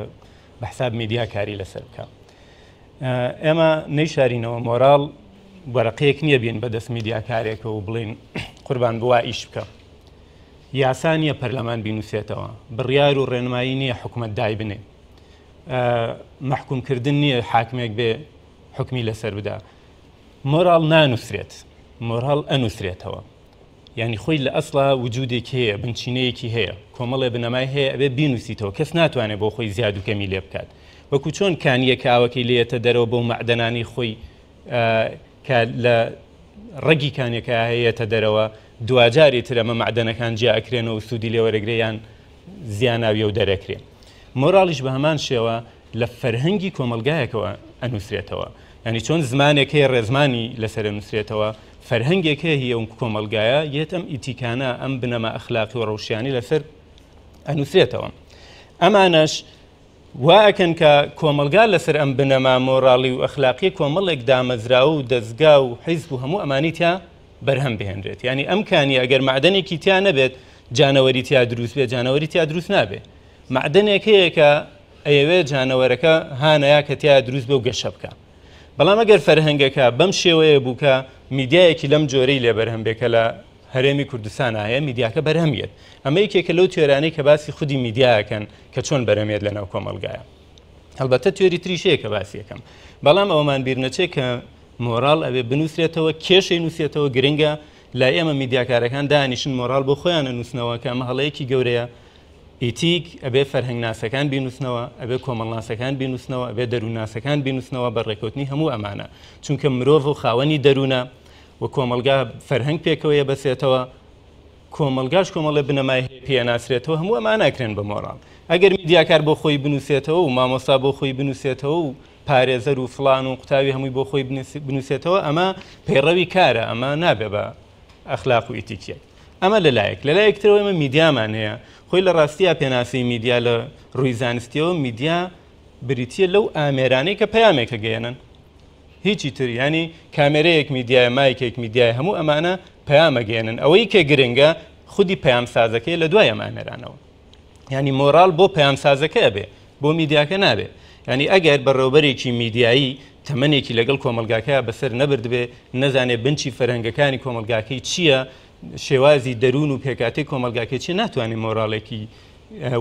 بە حساب میدیا کاری لەسەر بکە. ئێمە نەیشارینەوە مۆراڵ وەرەقەیەک نییە بین بە دەست میدیاکارێکەوە و بڵین قوربان بوا ئیش بکە. یاسا نییە پەرلەمان بینوسێتەوە، بڕیار و ڕێنمایی نییە حکومەت دایبنێ، مەحکومکردن نییە حاکمێک بێ حوکمی لەسەر بدا. مۆراڵ نانووسرێت، مۆراڵ ئەنووسرێتەوە. یانی خۆی لە ئەسڵا وجودێکی هەیە، بنچینەیەکی هەیە، کۆمەڵێ بنەمای هەیە ئەبێ بینووسیتەوە، کەس ناتوانێت بۆ خۆی زیاد و کەمی لێ بکات. وەکو چۆن کانییەک ئاوەکەی لێیەتە دەرەوە بەو مەعدەنانەی خۆی کە لە ڕەگی کانیەکە هەیەتە دەرەوە، دواجار ئیتر ئەمە مەعدەنەکان جیا ئەکرێنەوە و سوودی لێ وەرەگرێ یان زیاناویە و دەرەکرێ. مۆراڵیش بە هەمان شێوە لە فەرهەنگی کۆمەڵگایەکەوە ئەنووسرێتەوە. یانی چۆن زمانێک هەیە ڕێزمانی لەسەر ئەنووسرێتەوە، فەرهەنگێک هەیە هی ئەو کۆمەڵگایە یەت ئەم ئیتیکانە، ئەم بنەما ئەخلاقی و ڕەوشیانەی لەسەر ئەنووسرێتەوە. ئەمانەش وا ئەکەن کە کۆمەڵگا لەسەر ئەم بنەما مۆراڵی و ئەخلاقیە کۆمەڵێک دامەزراوە و دەزگا و حیزب و هەموو ئەمانی تیا بەرهەم بهێنرێت. یانی ئەم کانیە ئەگەر مەعدەنێکی تیا نەبێت جانەوەری تیا دروست بێت، جانەوەری تیا دروست نابێت. مەعدەنێک هەیە کە ئەیەوێت جانەوەرەکە هانەیە کە تیا دروست بێ و گەشە بکە. بەڵام ئەگەر فەرهەنگەکە بەم شێوەیە بوو کە میدیایەکی لەم جۆرەی لێ بەرهەم بێ کە لە هەرێمی کوردستانا هەیە، میدیاکە بەرهەم یەت. ئەمە یەکێکە لەو تیۆرانەی کە باسی خودی میدیا ئەکەن کە چۆن بەرهەم یەت لەناو کۆمەڵگایە. هەڵبەتە تیۆری تریش هەیە کە باسی ئەکەم. بەڵام ئەوەمان بیر نەچێ کە مۆراڵ ئەبێ بنووسرێتەوە، کێشەی نووسێتەوە گرنگە. لای ئێمە میدیاکارەکان دانیشن مۆراڵ بۆ خۆیان ئەنووسنەوە کە ئەمە هەڵەیەکی گەورەیە. ئیتیک ئەبێ فەرهەنگناسەکان بینووسنەوە، ئەبێ کۆمەڵناسەکان بینووسنەوە، ئەبێ دەروونناسەکان بینووسنەوە بە ڕێکەوتنی هەموو ئەمانە. چونکە مرۆڤ و خاوەنی دەروونە و کۆمەڵگا فەرهەنگ پێکەوەیە بەسێتەوە، کۆمەڵگاش کۆمەڵێ بنەمای هەیە پێی ئەناسرێتەوە، هەموو ئەمانە ئەکرێن بە مۆراڵ. ئەگەر میدیاکار بۆ خۆی بنووسێتەوە و مامۆستا بۆ خۆی بنووسێتەوە و پارێزەر و فڵان و قوتابی هەمووی بۆ خۆی بنووسێتەوە، ئەمە پەیڕەوی کارە، ئەمە نابێ بە ئەخلاق و ئیتیکیەت. ئەمە لە لایەک. لە لایەکی ترەوە ئێمە میدیامان هەیە. خۆی لە ڕاستیا پێناسەی میدیا لە ڕووی زانستیەوە میدیا بریتییە لەو ئامێرانەی کە پەیامێک ئەگەیەنن. هیچی تر. یانی کامێرەیەک میدیایە، مایکێک میدیایە، هەموو ئەمانە پەیام ئەگەیەنن. ئەوەی کە گرنگە خودی پەیامسازەکەیە لە دوای ئەم ئامێرانەوە. یانی مۆراڵ بۆ پەیامسازەکە ئەبێ، بۆ میدیاکە نابێ. یانی ئەگەر بەڕێوەبەرێکی میدیایی تەمەنێکی لەگەڵ کۆمەڵگاکەیا بەسەر نەبردبێ، نەزانێ بنچی فەرهەنگەکانی کۆمەڵگاکەی چییە، شێوازی دەروون و پێکهاتەی کۆمەڵگاکەی چییە، ناتوانێ مۆراڵێکی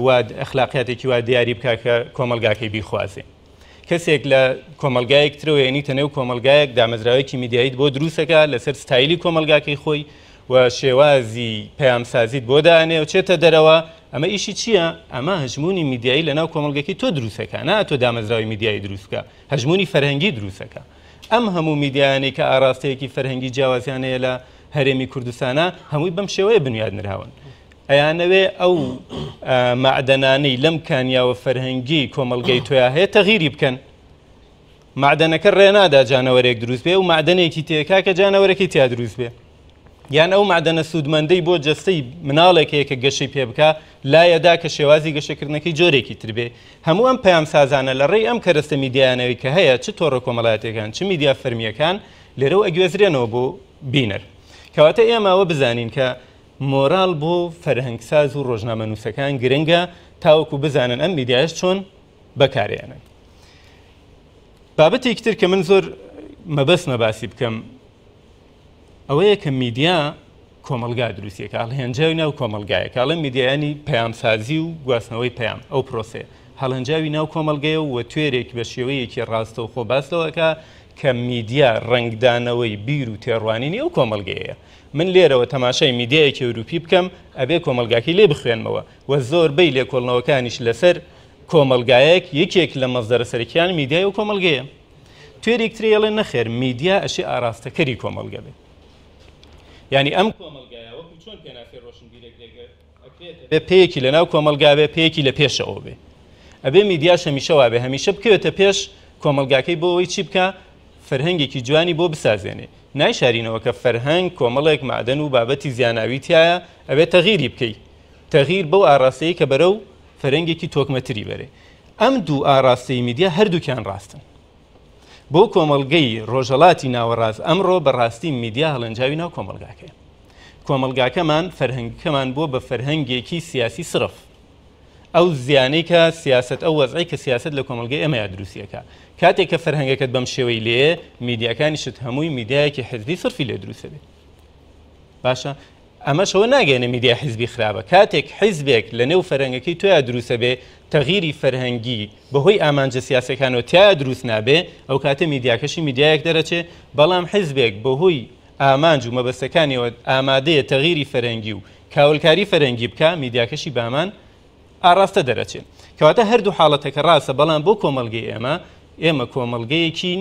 وا، ئەخلاقیاتێکی وا دیاری بکا کە کۆمەڵگاکەی بیخوازێ. کەسێک لە کۆمەڵگایەک ترەوە یەنیتە نێو کۆمەڵگایەک، دامەزراوەیەکی میدیاییت بۆ دروستەکا لەسەر ستایلی کۆمەڵگاکەی خۆی و شێوازی پەیامسازیت بۆ دانێ و چێتە دەرەوە. ئەمە ئیشی چییە؟ ئەمە هەژموونی میدیایی لەناو کۆمەڵگەکەی تۆ دروستەکا، نا تۆ دامەزراوی میدیایی دروست بکە، هەژموونی فەرهەنگی دروستەکا. ئەم هەموو میدیایانەی کە ئاراستەیەکی فەرهەنگی جیاوازیان هەیە لە هەرێمی کوردستانا هەمووی بەم شێوەیە بنیاد نراون. ئەیانەوێ ئەو مەعدەنانەی لەم کانیاوە فەرهەنگی کۆمەڵگەی تۆیا هەیە تەغیری بکەن. مەعدەنەکە ڕێنادا جانەوەرێک دروست بێ و مەعدەنێکی تێکا کە جانەوەرەکەی تیا دروست بێ. یان ئەو مەعدەنە سوودمەندەی بۆ جەستەی مناڵێک هەیە کە گەشەی پێ بکا لایەدا کە شێوازی گەشەکردنەکەی جۆرێکی تر بێ. هەموو ئەم پەیامسازانە لە ڕێی ئەم کەرەستە میدیایانەوەی کە هەیە چ تۆڕە کۆمەڵایەتیەکان چ میدیا فەرمییەکان لێرەوە ئەگوێزرێنەوە بۆ بینەر. کەواتە ئێمە ئەوە بزانین کە مۆراڵ بۆ فەرهەنگساز و ڕۆژنامەنووسەکان گرنگە تاوەکو بزانن ئەم میدیایەش چۆن بەکارێنن. بابەتێکی تر کە من زۆر مەبەستمە باسی بکەم ئەوەیە کە میدیا کۆمەڵگا دروستیەکە هەڵهێنجاوی ناو کۆمەڵگایە کە ئەڵێم میدیایانی پەیامسازی و گواستنەوەی پەیام ئەو پرۆسەیە هەڵهێنجاوی ناو کۆمەڵگەیە و توێرێک بە شێوەیەکی ڕاستەوخۆ باس لەوەکە کە میدیا ڕەنگدانەوەی بیر و تێڕوانینی ئەو کۆمەڵگەیە من لێرەوە تەماشای میدیایەکی ئەوروپی بکەم ئەبێ کۆمەڵگاکەی لێ بخوێنمەوە و زۆربەی لێکۆڵنەوەکانیش لەسەر کۆمەڵگایەک یەکێک لە مەزدەرە سەرەکیان میدیای ئەو کۆمەڵگەیە. توێرێک ترێ ئەڵێ نەخێر میدیا ئەشێ ئاراستەکەری کۆمەڵگە بێ. یانی ئەم کۆمەڵگایە وەکو چۆن پێناسەی ڕۆشنبیرێک لێ ئەکرێت ئەبێ پێیەکی لە ناو کۆمەڵگا بێ پێیەکی لە پێشەوە بێ. ئەبێ میدیاش هەمیشە وابێ هەمیشە بکەوێتە پێش کۆمەڵگاکەی بۆ ئەوەی چی بکا فەرهەنگێکی جوانی بۆ بسازێنێ. نایشارینەوە کە فەرهەنگ کۆمەڵێک مەعدەن و بابەتی زیاناوی تیایە ئەبێ تەغیری بکەی. تەغیر بەو ئاراستەیە کە بەرەو فەرەنگێکی تۆکمەتری بەرێ. ئەم دوو ئاراستەی میدیا هەردووکیان ڕاستن. بۆ کۆمەڵگەی ڕۆژهەڵاتی ناوەڕاست ئەمڕۆ بە ڕاستی میدیا هەڵێنجاوی ناو کۆمەڵگاکەیە. کۆمەڵگاکەمان، فەرهەنگەکەمان بووە بە فەرهەنگێکی سیاسی سڕف. ئەو زیانەی کە سیاسەت، ئەو وەزعەی کە سیاسەت لە کۆمەڵگەی ئێمەیا دروستی ئەکا. کاتێک کە فەرهەنگەکەت بەم شێوەی لێیە، میدیاکانیشت هەمووی میدیایەکی حزبی سڕفی لێ دروست ئەبێ. باشە ئەمەش ئەوە ناگەیەنێ میدیای حیزبی خراپە، کاتێک حیزبێک لە نێو فەرهەنگەکەی تۆیا دروستەبێ تەغیری فەرهەنگی بەهۆی ئامانجە سیاسەکانەوە تیایا دروست نابێ ئەو کاتە میدیاکەشی میدیایەک دەرەچێ، بەڵام حیزبێک بەهۆی ئامانج و مەبەستەکانیەوە ئامادەیە تەغیری فەرهەنگی و کاولکاری فەرهەنگی بکا میدیاکەشی بەهەمان ئاڕاستە دەرەچێ. کەواتە هەردوو حاڵەتەکە ڕاستە بەڵام بۆ کۆمەڵگەی ئێمە، ئێمە کۆمەڵگەیەکین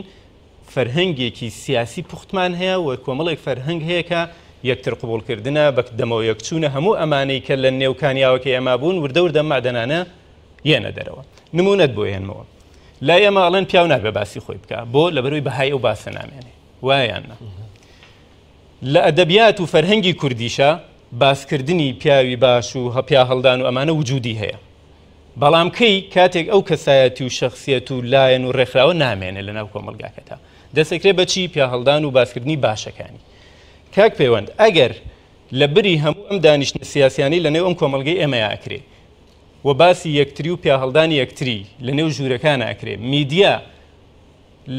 فەرهەنگێکی سیاسی پوختمان هەیە و کۆمەڵێک فەرهەنگ هەیە کە یەکتر قبوڵکردنە، بە دەمەوە یەکچوونە، هەموو ئەمانەی کە لە نێو کانیاوەکەی ئێمە بوون وردە وردە ئەم مەعدەنانە یەنە دەرەوە. نموونەت بۆ هێنمەوە. لای ئێمە ئەڵێن پیاو نابێ باسی خۆی بکا. بۆ؟ لەبەرئەوەی بەهای ئەو باسە نامێنێ. وایە یان نا؟ لە ئەدەبیات و فەرهەنگی کوردیشا باسکردنی پیاوی باش و پیاهەڵدان و ئەمانە وجودی هەیە. بەڵام کەی؟ کاتێک ئەو کەسایەتی و شەخسیەت و لایەن و ڕێکخراوە نامێنێ لەناو کۆمەڵگاکەتا. دەستەکرێ بە چی؟ پیاهەڵدان و باسکردنی باشەکانی. کاک پەیوەند ئەگەر لە بری هەموو ئەم دانیشتنە سیاسیانەی لەنێو ئەم کۆمەڵگەی ئێمەیا ئەکرێ و باسی یەکتری و پیاهەڵدانی یەکتری لەنێو ژوورەکانا ئەکرێ، میدیا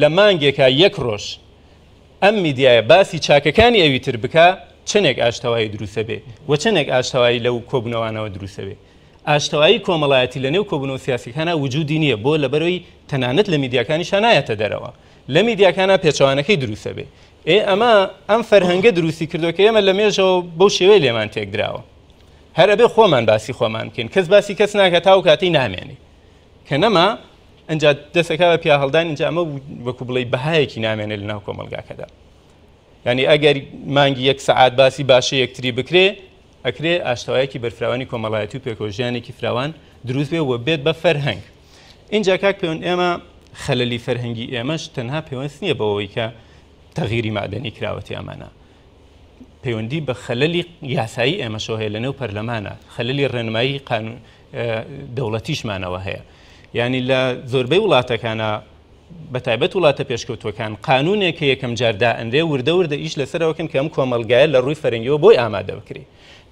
لە مانگێکا یەک ڕۆژ ئەم میدیایە باسی چاکەکانی ئەوی تر بکا چەنێک ئاشتەوایی دروسەبێ و چەنێک ئاشتەوایی لەو کۆبوونەوانەوە دروسەبێ؟ ئاشتەوایی کۆمەڵایەتی لە نێو کۆبوونەوە سیاسیەکانا وجودی نیە، بۆ؟ لەبەرئەوەی تەنانەت لە میدیاکانیشا نایەتە دەرەوە، لە میدیاکانا پێچەوانەکەی دروسەبێ. ئێ ئەمە ئەم فەرهەنگە دروستی کردوە کە ئێمە لە مێژەوە بەو شێوەیە لێمان تێکدراوە. هەر ئەبێ خۆمان باسی خۆمان بکەین، کەس باسی کەس ناکا تا ئەو کاتەی نامێنێ. کە نەما ئنجا دەسەکا بە پیاهەڵدان، ئنجا ئەمە وەکو بڵێی بەهایەکی نامێنێ لە ناو کۆمەڵگاکەدا. یانی ئەگەر مانگی یەک سەعات باسی باشەی یەکتری بکرێ، ئەکرێ ئاشتەوایەکی بەرفراوانی کۆمەڵایەتی و پێکەوەژیانێکی فراوان دروست بێ و بێت بە فەرهەنگ. ئینجا کاک پەیوەند ئێمە خەلەلی فەرهەنگی ئێمەش تەنها پەیوەست نییە بەوەی کە تەغیری مەعدەنی کراوە تیامانە، پەیوەندی بە خەلەلی یاسایی ئێمەشەوە هەیە لەنێو پەرلەمانە، خەلەلی ڕێنمایی قانون دەوڵەتیشمانەوە هەیە. یانی لە زۆربەی وڵاتەکانە بە تایبەت وڵاتە پێشکەوتووەکان قانونێک کە یەکەم جار دائەنرێ وردە وردە ئیش لەسەرەوەکەن کە ئەم کۆمەڵگایە لە ڕووی فەرەنگیەوە بۆی ئامادە بکرێ.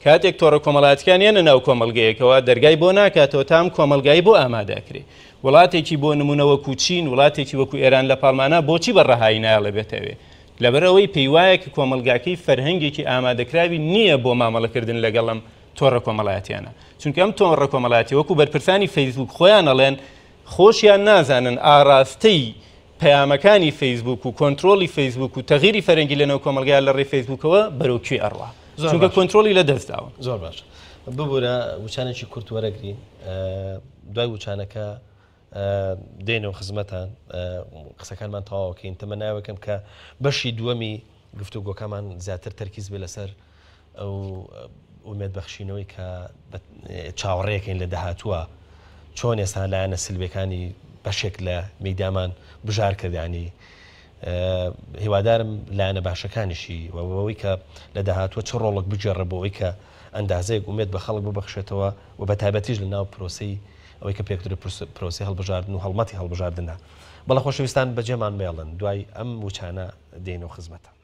کاتێک تۆڕە کۆمەڵایەتیەکان یەنە ناو کۆمەڵگەیەکەوە دەرگای بۆ ناکاتەوە تا ئەم کۆمەڵگای بۆ ئامادە ئەکرێ. وڵاتێکی بۆ نمونە وەکو چین، وڵاتێکی وەکو ئێران لە پاڵمانا بۆچی بە ڕەهایی نایەڵێ بێتە ئەوێ؟ لەبەرئەوەی پێیوایە کە کۆمەڵگاکەی فەرهەنگێکی ئامادەکراوی نییە بۆ مامەڵەکردن لەگەڵ ئەم تۆڕە کۆمەڵایەتیانە. چونکە ئەم تۆڕە کۆمەڵایەتیە وەکو بەرپرسانی فەیسبوک خۆیان ئەڵێن خۆشیان نازانن ئاڕاستەی پەیامەکانی فەیسبوک و کۆنترۆڵی فەیسبوک و تەغیری فەرەنگی لەناو کۆمەڵگا لە ڕێی فەیسبوکەوە بەرەو کوێ ئەڕوا چونکە کۆنترۆڵی لە دەست داوە. زۆر باش ببورە وچانێکی کورت وەرەگرین دوای وچانەکە دێنەوە خزمەتان قسەکانمان تەواوەکەین تەمەناوەکەم کە بەشی دووەمی گفتوگۆکەمان زیاتر تەرکیز بێ لەسەر ئەو ئومێد بەخشینەوەی کە چاوەڕێکەین لە داهاتووە چۆن ئێستا لایەنە سلبیەکانی بەشێک لە میدیامان بژار کرد ینی. هیوادارم لایەنە باشەکانیشی و بەوەی کە لە داهاتووە چ ڕۆڵێک بگێڕێ بۆ ئەوەی کە ئەندازەیەک ئومێد بە خەڵک ببەخشێتەوە و بە تایبەتیش لە ناو پرۆسەی ئەوەی کە پێکدرێ پرۆسەی هەڵبژاردن و هەڵمەتی هەڵبژاردندا. بەڵێ خۆشەویستان بەجێمان مێڵن دوای ئەم وچانە دێینەوە خزمەتان.